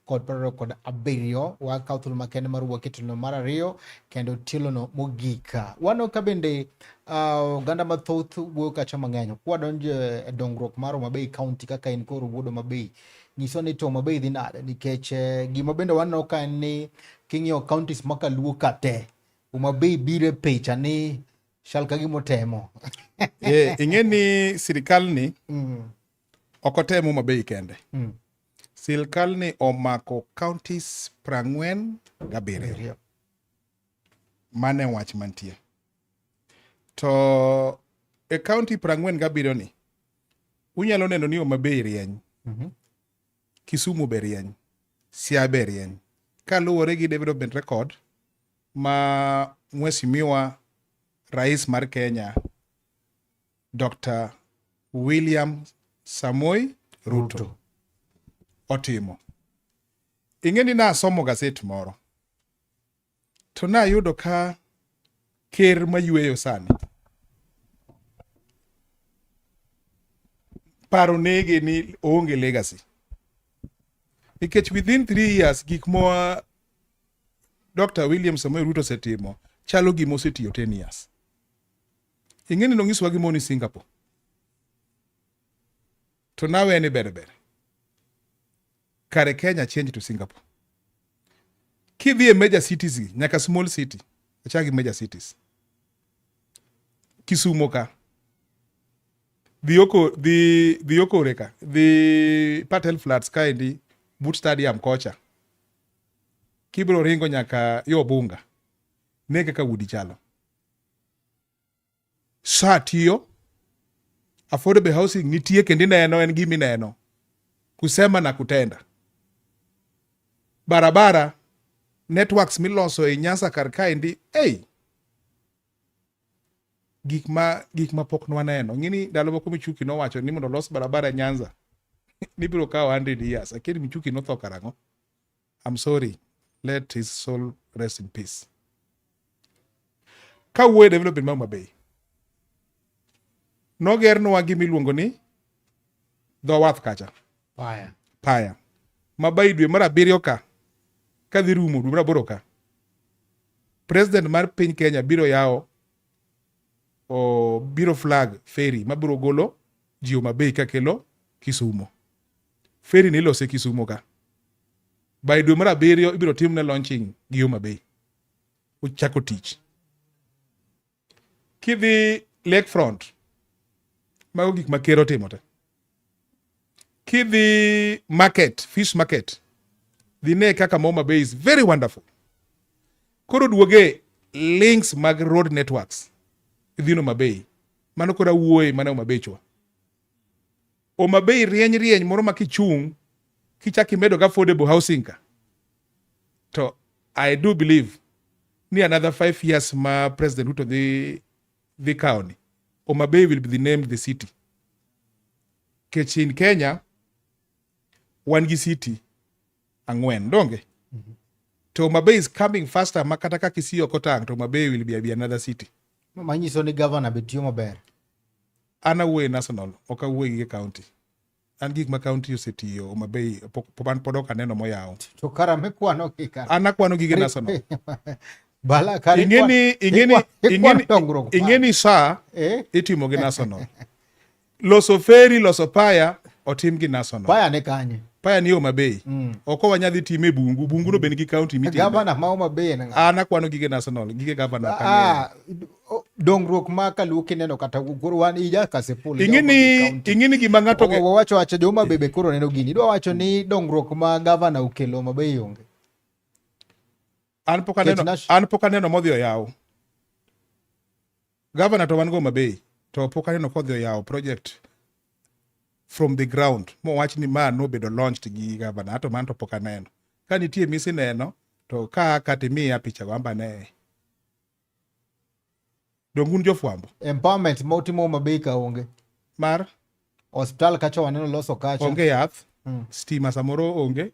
2027 wakawo thuolo makende mar wuok e tielo mar ariyo kendo tielono mogik. Waneno ka bende oganda mathoth wuoyo kacha mang'eny kwadonjo e dongruok mar Homa Bay County kaka in koro wuod Homa Bay nyiso ni to Homa Bay dhi nade nikech gima bende waneno ka en ni king'iyo counties ma kaluo ka te Homa Bay biro e picha ni chal ka gima otemo. Ing'e ni sirikal ni ok otem Homa Bay kende. Sirikal ni omako counties 47. Mano e wach mantie. To e county 47 ni unyalo neno ni Homa Bay rieny. Kisumu be rieny. Siaya be rieny. Kaluwore gi development record ma Mheshimiwa Rais mar Kenya Dr. William Samoei Ruto, Ruto otimo. Ing'e ni nasomo gaset moro to nayudo ka ker mayueyo sani paro nege ni oonge legacy nikech within 3 years gik ma Dr. William Samoei Ruto osetimo chalo gima osetiyo 10 years. Ing'e ni nonyiswa gimoro ni Singapore to nawene ber ber. Kare Kenya change to Singapore. Kidhi e major cities gi, nyaka small city, achak gi major cities. Kisumo ka. Dhi oko dhi dhi Okore ka, dhi Patel Flats kaendi but stadium kocha. Kibiro ringo nyaka yo Bunga. Ne kaka udi chalo. Sa tiyo, affordable housing nitie kendo ineno en gima ineno. Kusema na kutenda. Barabara, networks miloso e Nyanza kar kaendi, hey, gik ma gik ma pok nwaneno. Ng'ini ndalo moko Michuki nowacho ni mondo olos barabara e Nyanza nibiro kawo 100 years. Akia ni Michuki notho karang'o. I'm sorry. Let his soul rest in peace. Ka wuoyo development mar Homa Bay, nogernwa gima iluongo ni dho wath kacha. Paya. Paya. Ma by dwe mar abiriyo ka, kadhi rumo dwe mar aboro ka, president mar piny Kenya biro yawo o, biro flag ferry mabiro golo ji Homa Bay kakelo Kisumo. Ferry ni ilose Kisumo ka. By dwe mar abiriyo ibiro timne launching gi Homa Bay. Ochako tich. Kidhi Lake Front, mago gik ma ker otimo te. Kidhi market, fish market, dhi ne kaka Homa Bay is very wonderful. Koro duoge links mag road networks idhi Homa Bay. Mano koro awuoye mana Homa Bay chwa. Homa Bay rieny rieny moro ma kichung' kichak imedo ga affordable housing ka. To I do believe ni another 5 years ma President Ruto dhi kawo ni Homa Bay will be the named the city. Kech in Kenya wan gi city ang'wen donge? To Homa Bay is coming faster ma kata ka Kisii ok otang' to Homa Bay will be another city. Manyiso ni governor be tiyo maber. An awuoyo e national, ok awuoyo gi county. An gik ma county osetiyo Homa Bay an pod ok aneno moyaw. To kara mikwano gi kara. An akwano gige national. Bala kare Ing'eni dongruok. Ing'eni sa Eh? itimo gi national. Loso ferry, loso paya otim gi national. Paya ne kanye? Paya ni Homa Bay. Ok wanyal dhi time e bungu. Bungu no be nigi county mitime. Governor ma Homa Bay en ng'a? An akwano gige national, gige governor ok ang'eyo. Ah, dongruok ma kaluo kineno kata koro wan ija Kasipul. Ing'eni ing'eni gima ng'ato wawacho wacho jo Homa Bay be koro neno gini. Idwa wacho ni dongruok ma governor okelo Homa Bay onge. An pok aneno an pok aneno modhi oyaw. Governor to wan go Homa Bay to pok aneno kodhi oyawo project from the ground mowach ni ma nobedo launched gi governor ato mano to pok aneno. Ka nitie misineno to ka kata imiya picha go amba ne. Donge un jofwambo? Empowerment ma utimo Homa Bay ka onge. Mar Osiptal kacha waneno loso kacha. Onge yath, stima samoro onge,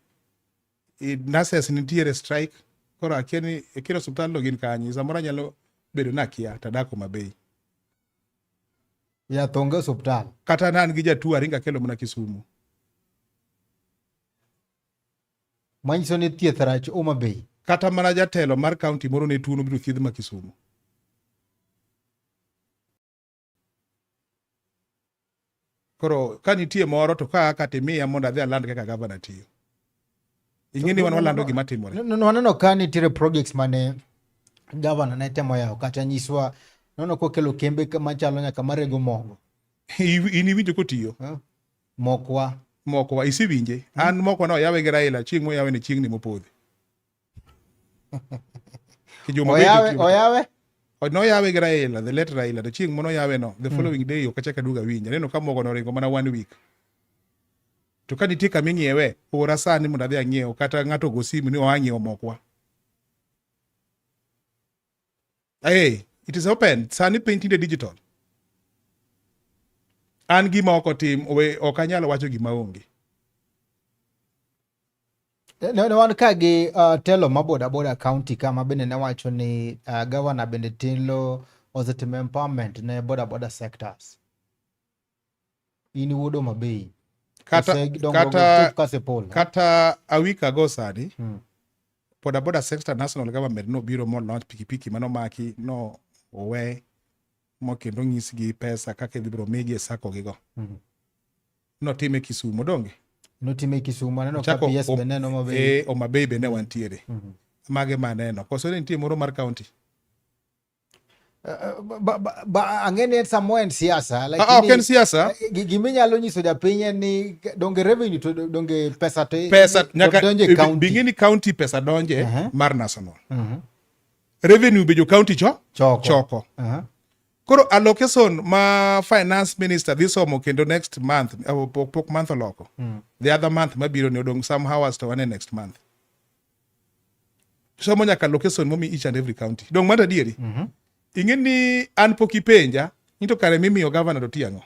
nurses nitiere strike. Koro akia ni e kiro osiptal no gin kanye. Samoro anyalo bedo ni akia to adak Homa Bay. Yath onge osiptal. Kata ne an gi jatuo aringo akelo mana Kisumu. Manyiso ni thieth rach Homa Bay. Kata mana jatelo mar county moro ne tuo nobiro thiedh ma Kisumu. Koro ka nitie moro to ka kata imiya mondo adhi aland kaka gavana tiyo. Ing'e ni wan walando gima timore. Waneno ka nitiere projects mane gavana ne temo yawo kata nyiswa nono kokelo kembe machalo nyaka marego mogo. In iwinjo kotiyo? Mokwa. Mokwa isewinje. An mokwa no oyawe gi Raila chieng' moyawe ne chieng'ni mopodhi. Oyawe, oyawe? Noyawe gi Raila, the late Raila, to chieng' mano oyawe no, the following day ok achak aduogo awinje. Aneno ka mogo noringo mana one week. To ka nitie kama ing'iewe, ora sani mondo adhi ang'iew, kata ng'ato ogo simu ni oa ng'iewo mokwa. Hey, it is open. Sani piny tinde digital. An gima ok otim, ok anyal wacho gima onge. Ne wan ka gi telo ma boda boda county ka ma bende ne wacho ni governor bende telo osetimo empowerment ne boda boda sectors. In wuod Homa Bay. Kata, kata a week ago sani, boda boda sector national government nobiro mo launch pikipiki manomaki no owe mo kendo nyisgi pesa kaka idhi biro migi e sacco gigo. Notime Kisumu donge? Notime Kisumu aneno ka Ochako PS be neno maber. Eh, Homa Bay be ne wantiere. Mage maneno. Koso ne nitie moro mar county. Ba ang'e ni en samo en siasa Ah, ah, ok en siasa. Giminyalo nyiso japiny en ni donge revenue to donge pesa to Pesa to nyaka donjo e county. bing'e ni county pesa donje mar national. Revenue be jo county cho Choko. choko. Koro allocation ma finance minister dhi somo kendo next month, pok month oloko. The other month mabiro ni odong' some hours to wane next month. Somo nyaka allocation momi each and every county. Dong' mano adieri? Ing'e ni an pok ipenja ni to kare mimiyo governor to tiyo ang'o?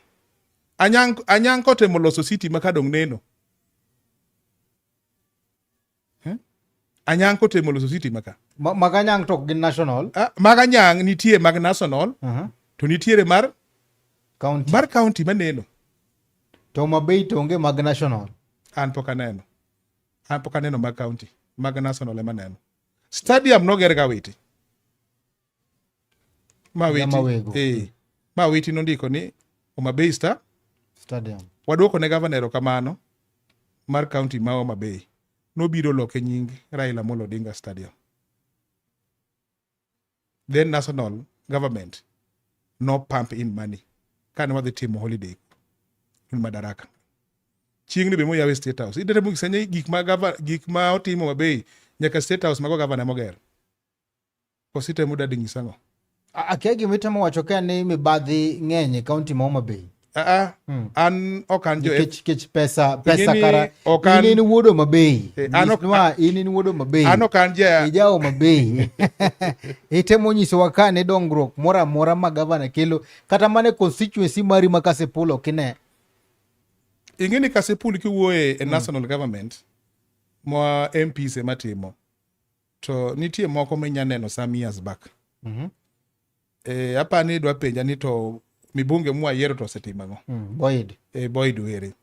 Anyang' kotemo loso city ma ka dong' neno. Anyang' kotemo loso city ma ka. Mag Anyang' to ok gin national. Ah, mag Anyang' nitie mag national to nitiere mar County. Mar county maneno. To Homa Bay to onge mag national. An pok aneno. An pok aneno mag county. Mag national ema aneno. Stadium noger ga Witi. Ma Witi. Mawego. Ma Witi nondiko ni Homa Bay Star. Stadium. Waduoko ne governor erokamano mar county ma Homa Bay. Nobiro loke nying Raila Amolo Odinga Stadium. Then national government no pump in money. Kane wadhi timo holiday in Madaraka. Chieng'ni be moyawe State House. Idere mukisenye gik ma gik ma otimo Homa Bay nyaka State House mago governor moger. Kositemo dadi nyisa ang'o? Akia gima itemo wacho ka ni mibadhi ng'eny e county ma Homa Bay. An ok an jo Nikech pesa Ing'eni kara ok an in in wuod Homa Bay. An ok Nyisnwa in in wuod Homa Bay. An ok an ja Ija Homa Bay. Itemo nyisowa ka ni dongruok moro amora ma gavana kelo kata mana e constituency mari ma Kasipul ok ine. Ing'e ni Kasipul kiwuoye e national government ma MPs ema timo to nitie moko minya neno some years back. Apani idwa penja ni to mibunge mwayiero to osetimo ang'o? Boyd. Boyd Were.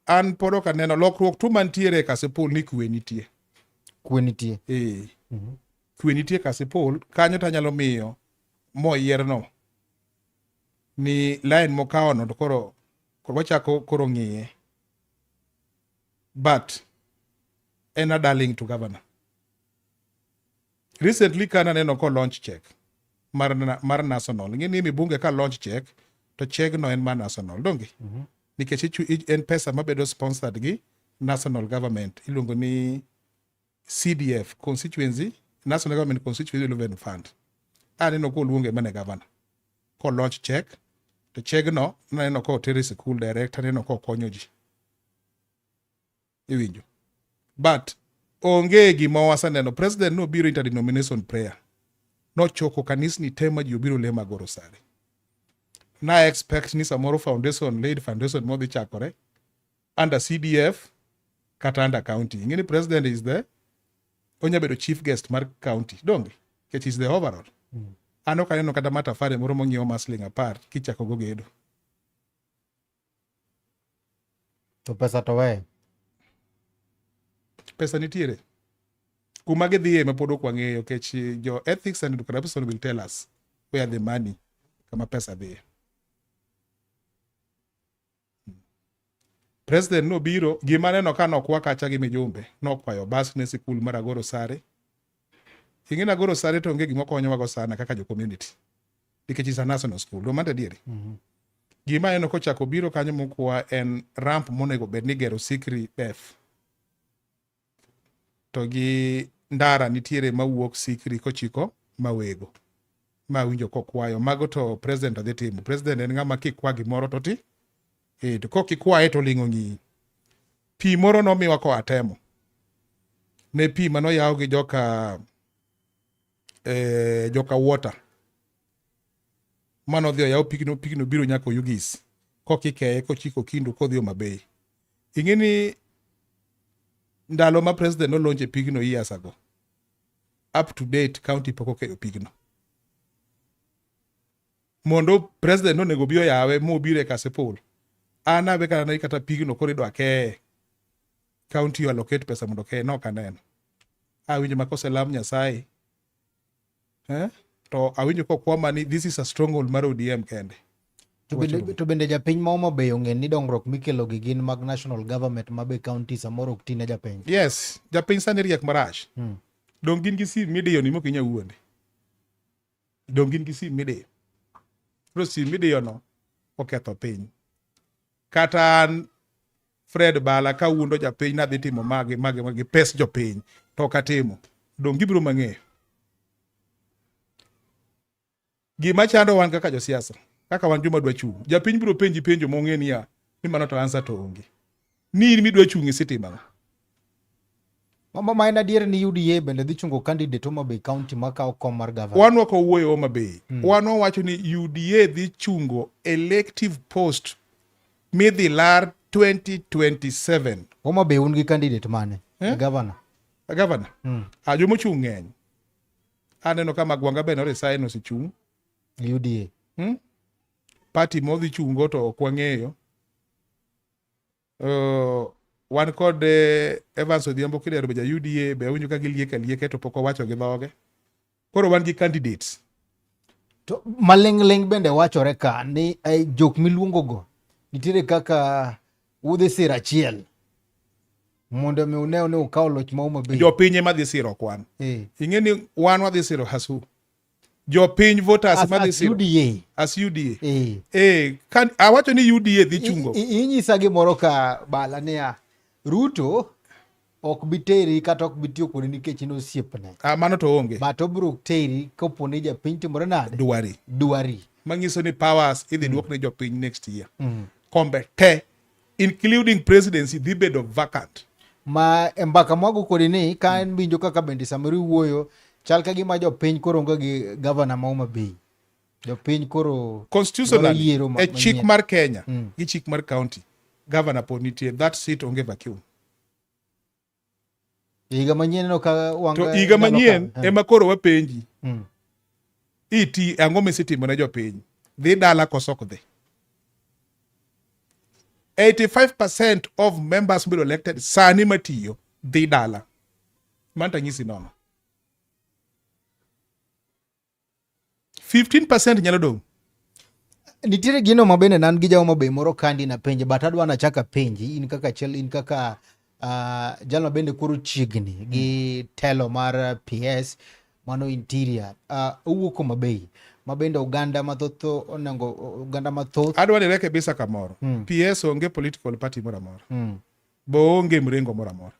An pod ok aneno lokruok tu mantiere e Kasipul ni kwe nitie. Kwe nitie. Kwe nitie Kasipul, kanyo to anyalo miyo moyierno ni line mokawono to koro wachako koro ng'iye. But en a darling to governor. Recently ka naneno ko launch check mar national. Ing'e ni mibunge ka launch check to check no en mar national, donge? Nikech en pesa mabedo sponsored gi national government iluongo ni CDF, constituency, National Government Constituency Development Fund. Aneno koluonge mana governor. Ko launch check to check no naneno ko otere school director, aneno ko konyo ji. Iwinjo. But onge gima waseneno. President nobiro interdenomination prayer. Nochoko kanisni te ma ji obiro lemo Agoro Sare. Na expect ni samoro foundation, laid foundation modhi chakore under CDF kata under county. Ing'e ni president is the onya bedo chief guest mar county. Donge? Nikech is the overall. An ok aneno kata matafari moro mong'iew mar siling 10 kichako go gedo. To pesa to weyo. Pesa nitiere. Kuma gidhiye ma pod ok wang'eyo nikech jo ethics and corruption will tell us where the money kama pesa dhiye. President nobiro, gima neno ka nokwa kacha gi mijumbe, nokwayo bas ne sikul mar Agoro Sare. Ing'e ni Agoro Sare to onge gima okonyowago sana kaka jo community. Nikech is a national school. Do mano adieri? Gima aneno kochako biro kanyo mokwa en ramp monego bed ni gero Sikri Def. To gi ndara nitiere mawuok Sikri kochiko Mawego. Ma winjo kokwayo. Mago to president odhi timo. President en ng'ama kikwa gimoro to ti. To kokikwaye to ling'o ng'iyi. Pi moro nomiwa koa Temo. Ne pi manoyaw gi joka water. Mano odhi oyaw pigno, pigno biro nyaka Oyugis. Kokikeye kochiko Kindu kodhi Homa Bay. Ing'e ni ndalo ma president nolonje pigno years ago. Up to date county pok okeyo pigno. Mondo president onego bi oyawe mobiro e Kasipul. An abe kata ne kata pigno koro idwa keye. County allocate pesa mondo okeye, nok aneno. Awinjo ma koselam Nyasaye. To awinjo kokwama ni this is a stronghold mar ODM kende. To bende japiny ma Homa Bay ong'e ni dongruok mikelo gi gin mag national government ma be county samoro ok tine japiny. Yes, japiny sani riek marach. Dong gin gi sim midiyo ni mok inyal wuonde. Dong gin gi sim midiyo. Koro sim midiyo no oketho piny. Kata an Fred Bala ka wuondo japiny nadhi timo magi magi magi pes jopiny to ok atimo. Dong gibiro mang'eyo. Gima chando wan kaka josiasa, kaka wan joma dwa chung', japiny biro penji penjo mong'e niya, ni mano to answer to onge. Ni in midwa chung' isetimo ang'o? Ma ma en adier ni UDA bende dhi chungo candidate Homa Bay County makawo kom mar governor. Wan ok wawuoyo Homa Bay. Wan wawacho ni UDA dhi chungo elective post midhi lar 2027. Homa Bay un gi candidate mane? Eh? Governor. Governor. Ah, jomochung' ng'eny. Aneno ka Magwanga be noresign osechung'. UDA. Party modhi chungo to ok wang'eyo. Wan kod Evans Odhiambo Kidero be ja UDA be awinjo ka giliek alieka to pok owacho gi dhoge. Koro wan gi candidates. To maling'ling' bende wachore ka ni jok miluongo go nitiere kaka udhi sir achiel mondo mi une ni ukawo loch ma Homa Bay. Jopiny ema dhi siro ok wan. Ing'e ni wan wadhi siro hasu. Jopiny voters ema dhi siro. UDA. As UDA. Kan, awacho ni UDA dhi chungo. Inyisa gimoro ka Bala niya, Ruto ok bi teri kata ok bi tiyo kodi nikech in osiepne. Ah, mano to onge. But obiro teri kapo ni japiny timore nade? Dwari. Dwari. Manyiso ni powers idhi duok ne jopiny next year. Kombe te, including presidency, dhi bedo vacant. Ma e mbaka mwago kodi ni ka en winjo kaka bende samoro iwuoyo chal ka gima jopiny koro onge gi governor ma Homa Bay. Jopiny koro constitutionally e chik mar Kenya gi chik mar county, governor pod nitie, that seat onge vacuum. Higa manyien no ka wanga to higa manyien ema koro wapenji. Iti ang'o misetimo ne jopiny? Dhi dala koso ok dhi? 85% of members mobedo elected sani matiyo dhi dala. Mano tanyisi nono. 15% nyalo dong'. Nitiere gino ma bende nan gi ja Homa Bay moro kandi na penje, but adwa nachak apenji in kaka achiel, in kaka jal ma bende koro chiegni gi telo mar PS mano interior. Owuok Homa Bay ma bende oganda mathoth onego oganda mathoth. Adwa ni rekebisa kamoro. PS onge political party moro amora. Bo onge mrengo moro amora.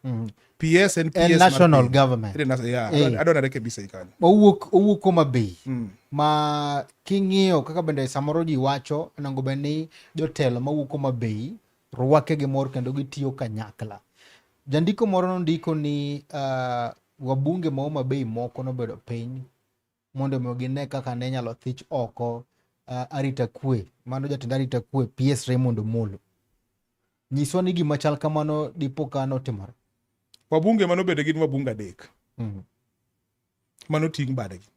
PS en PS national government. Yeah, adwa narekebisa kanyo. Owuok Homa Bay. Ma king'iyo kaka bende samoro ji wacho onego bed ni jotelo mawuok Homa Bay rwake gi mor kendo gitiyo kanyakla. Jandiko moro nondiko ni wabunge ma Homa Bay moko nobedo piny mondo mi gine kaka ne inyalo thich oko arita kwe, mano jatend arita kwe PS Raymond Omolo. Nyiswa ni gima chal kamano dipo ka notimore. Wabunge manobedo gin wabunge adek. Mano ting' badegi.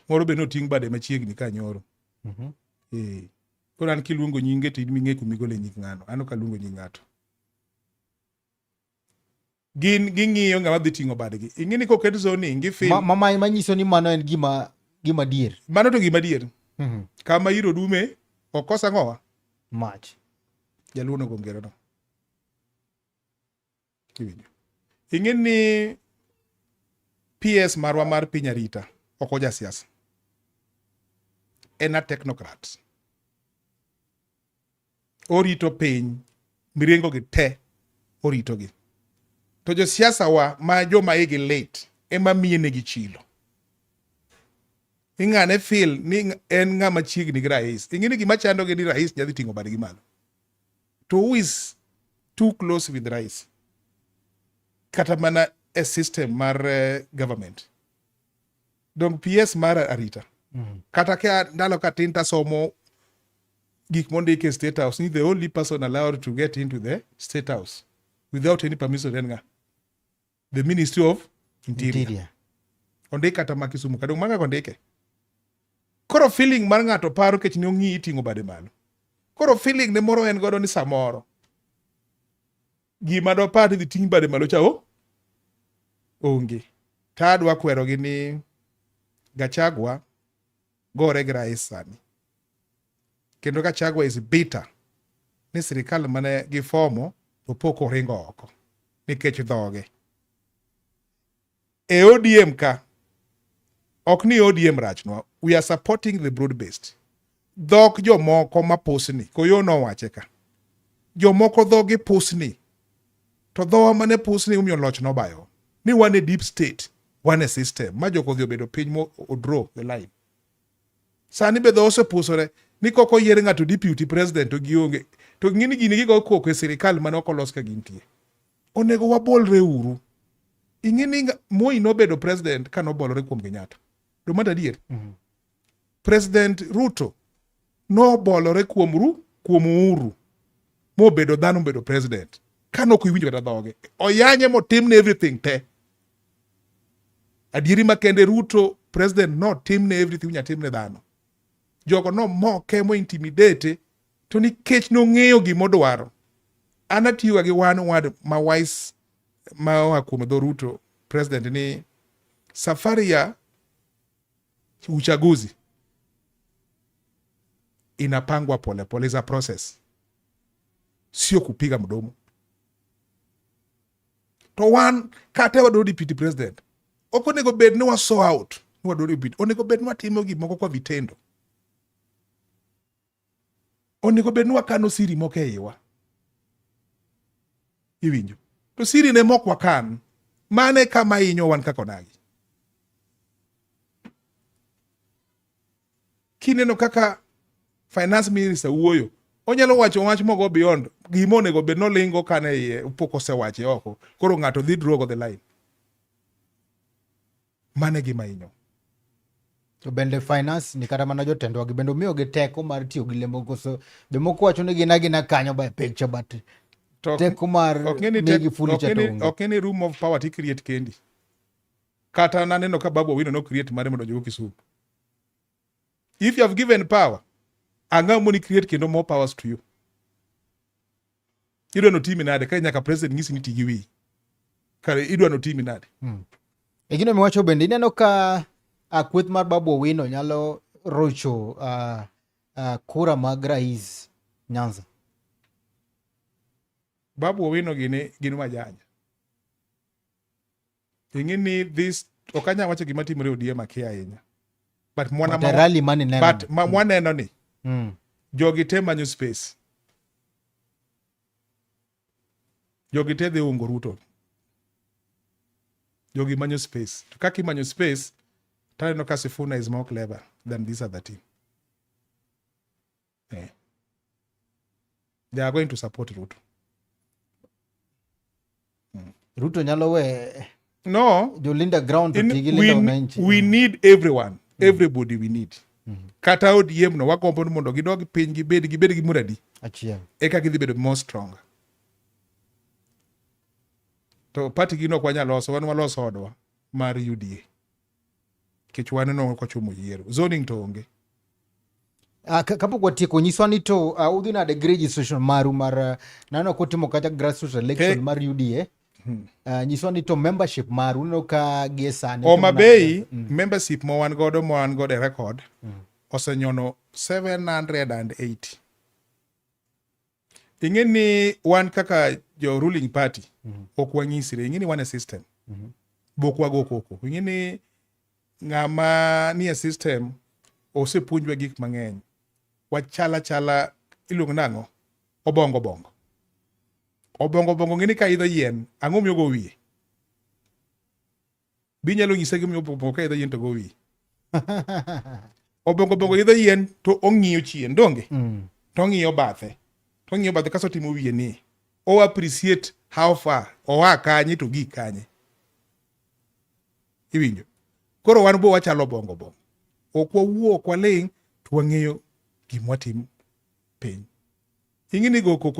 Moro be noting' bade machiegni ka nyoro. Koro an kiluongo nyinge to in ming'e kumigole nying ng'ano. An ok aluongo nying ng'ato. Gin ging'iyo ng'ama dhi ting'o badgi. Ing'e ni koket zoning gi film. Manyiso ni mano en gima dier. Mano to gima dier. Kama iro dume ok kosa ang'owa? Mach. Jaluo nogo ngero no. Iwinjo. Ing'e ni PS marwa mar piny arita ok oja siasa. En a technocrat. Orito piny, mirengo gi te orito gi. To josiasa wa ma joma igi lit ema miye negi chilo. Ing'ane feel ni en ng'ama chiegni gi rais. Ing'e ni gima chando gi ni rais nyadhi ting'o badgi malo. To who is too close with rais? Kata mana e system mar government. Dong PS mar arita. Kata ka ndalo ka tin tasomo gik mondiki e State House ni the only person allowed to get into the State House without any permission en ng'a? The Ministry of Interior. Ondik kata ma Kisumu kadong maga kondike. Koro feeling mar ng'ato paro kech ne ong'i iting'o bade malo. Koro feeling ne moro en godo ni samoro gima dopar ni dhi ting' bade malo cha o onge. Ta adwa kwerogi ni Gachagua gore gi rais sani. Kendo Gachagua is bitter ni sirikal mane gifomo to pok oringo oko nikech dhoge. E ODM ka, ok ni ODM rachnwa, we are supporting the broad based. Dhok jomoko ma pusni, koyo nowache ka. Jomoko dhogi pusni, to dhowa mane pusni omiyo loch nobayo. Ni wan e deep state, wan e system, ma jokodhi obedo piny mo o draw the line. Sani be dho osepusore ni kok oyier ng'ato deputy president to gionge. To ng'ini gini gigo koko e sirikal mane ok olos ka gintie. Onego wabolre uru. Ing'e ni Moi nobedo president ka nobolore kuom Kenyatta. To mano adier. President Ruto nobolore kuom ru kuom Uhuru mobedo dhano mobedo president. Ka nok iwinjo kata dhoge. Oyanye motimne everything te. Adieri makende Ruto president notimne everything minya timne dhano. Jogo nomoke mo intimidate to nikech nong'eyo gimodwaro. An atiyoga gi one word ma wise ma oa kuom dho Ruto president ni safari ya uchaguzi inapangwa polepole, is a process, sio kupiga mdomo. To wan kata wadwaro deputy president, ok onego bed ni waso out ni wadwaro deputy, onego bed ni watimo gik moko kwa vitendo. Onego bed ni wakano siri moko e iwa. Iwinjo? To siri ne mok wakan, mane kama hinyo wan kaka onagi. Kineno kaka finance minister wuoyo, onyalo wacho wach mogo beyond gima onego bed nolingo kane iye pok osewache oko. Koro ng'ato dhi draw go the line. Mane gima hinyo. To bende finance ni kata mana jotendwa gi bende omiyogi teko mar tiyo gi lembo koso jomoko wacho ni gin agina kanyo by picture but To teko mar ok ng'e ni migi tek- fuli ok cha ng'e to ni- onge. ok ng'e ni room of power ti create kendi. Kata naneno ka Babu Owino no create mare mondo jogo Kisumu. If you have given power, ang'o moni create kendo more powers to you? Idwa notimi nade ka nyaka president ng'isi ni ti gi wiyi? Kare idwa notimi nade? E gino miwacho bende ineno ka kweth mar Babu Owino nyalo rocho kura mag rais Nyanza. Babu Owino gini gin wajanja. Ing'e ni this ok anyal wacho gima timore e ODM akia ahinya. But mwana But e rally mane neno. but ma mwaneno ni jogi te manyo space. Jogi te dhi ungo Ruto. Jogi manyo space. To kaka imanyo space, taneno ka Sifuna is more clever than this other team. Eh. They are going to support Ruto. Ruto nyalo we No, jolinda ground to in, tigi we, linda wananchi. we need everyone. Everybody we need. Kata ODM no wagombo ni mondo gidog piny gibed gi muradi. Achiel. Eka gidhi bedo more stronger. To party gi no ok wanyal loso, wan waloso odwa mar UDA. Nikech wan no kochomo yiero. Zoning to onge. Kapok watieko nyiswa ni to udhi nade gi registration maru mar naneno kutimo kata grassroots election Hey. mar UDA. Nyiswa ni to membership maru uneno ka gie sani Homa utimo nade? Bay membership ma wan godo ma wan godo e record osenyono 780. Ing'e ni wan kaka jo ruling party ok wanyisre, ing'e ni wan e system. Bok wago koko. Ing'e ni ng'ama nie system osepuonjwa gik mang'eny. Wachala chala iluongo nang'o? Obongo bongo. Obongo bongo ng'e ni ka idho yien, ang'o miyo go wiye? Bi nyalo nyise gimiyo obongo bongo ka idho yien to go wiye. Obongo bongo idho yien to ong'iyo chien, donge? To ong'iyo bathe. To ong'iyo bathe kasto otimo wiye ni. O appreciate how far oa kanye to gik kanye. Iwinjo? Koro wan bo wachalo obongo bongo. Ok wawuo, ok waling', to wang'eyo gima watimo piny. Ing'e ni go koko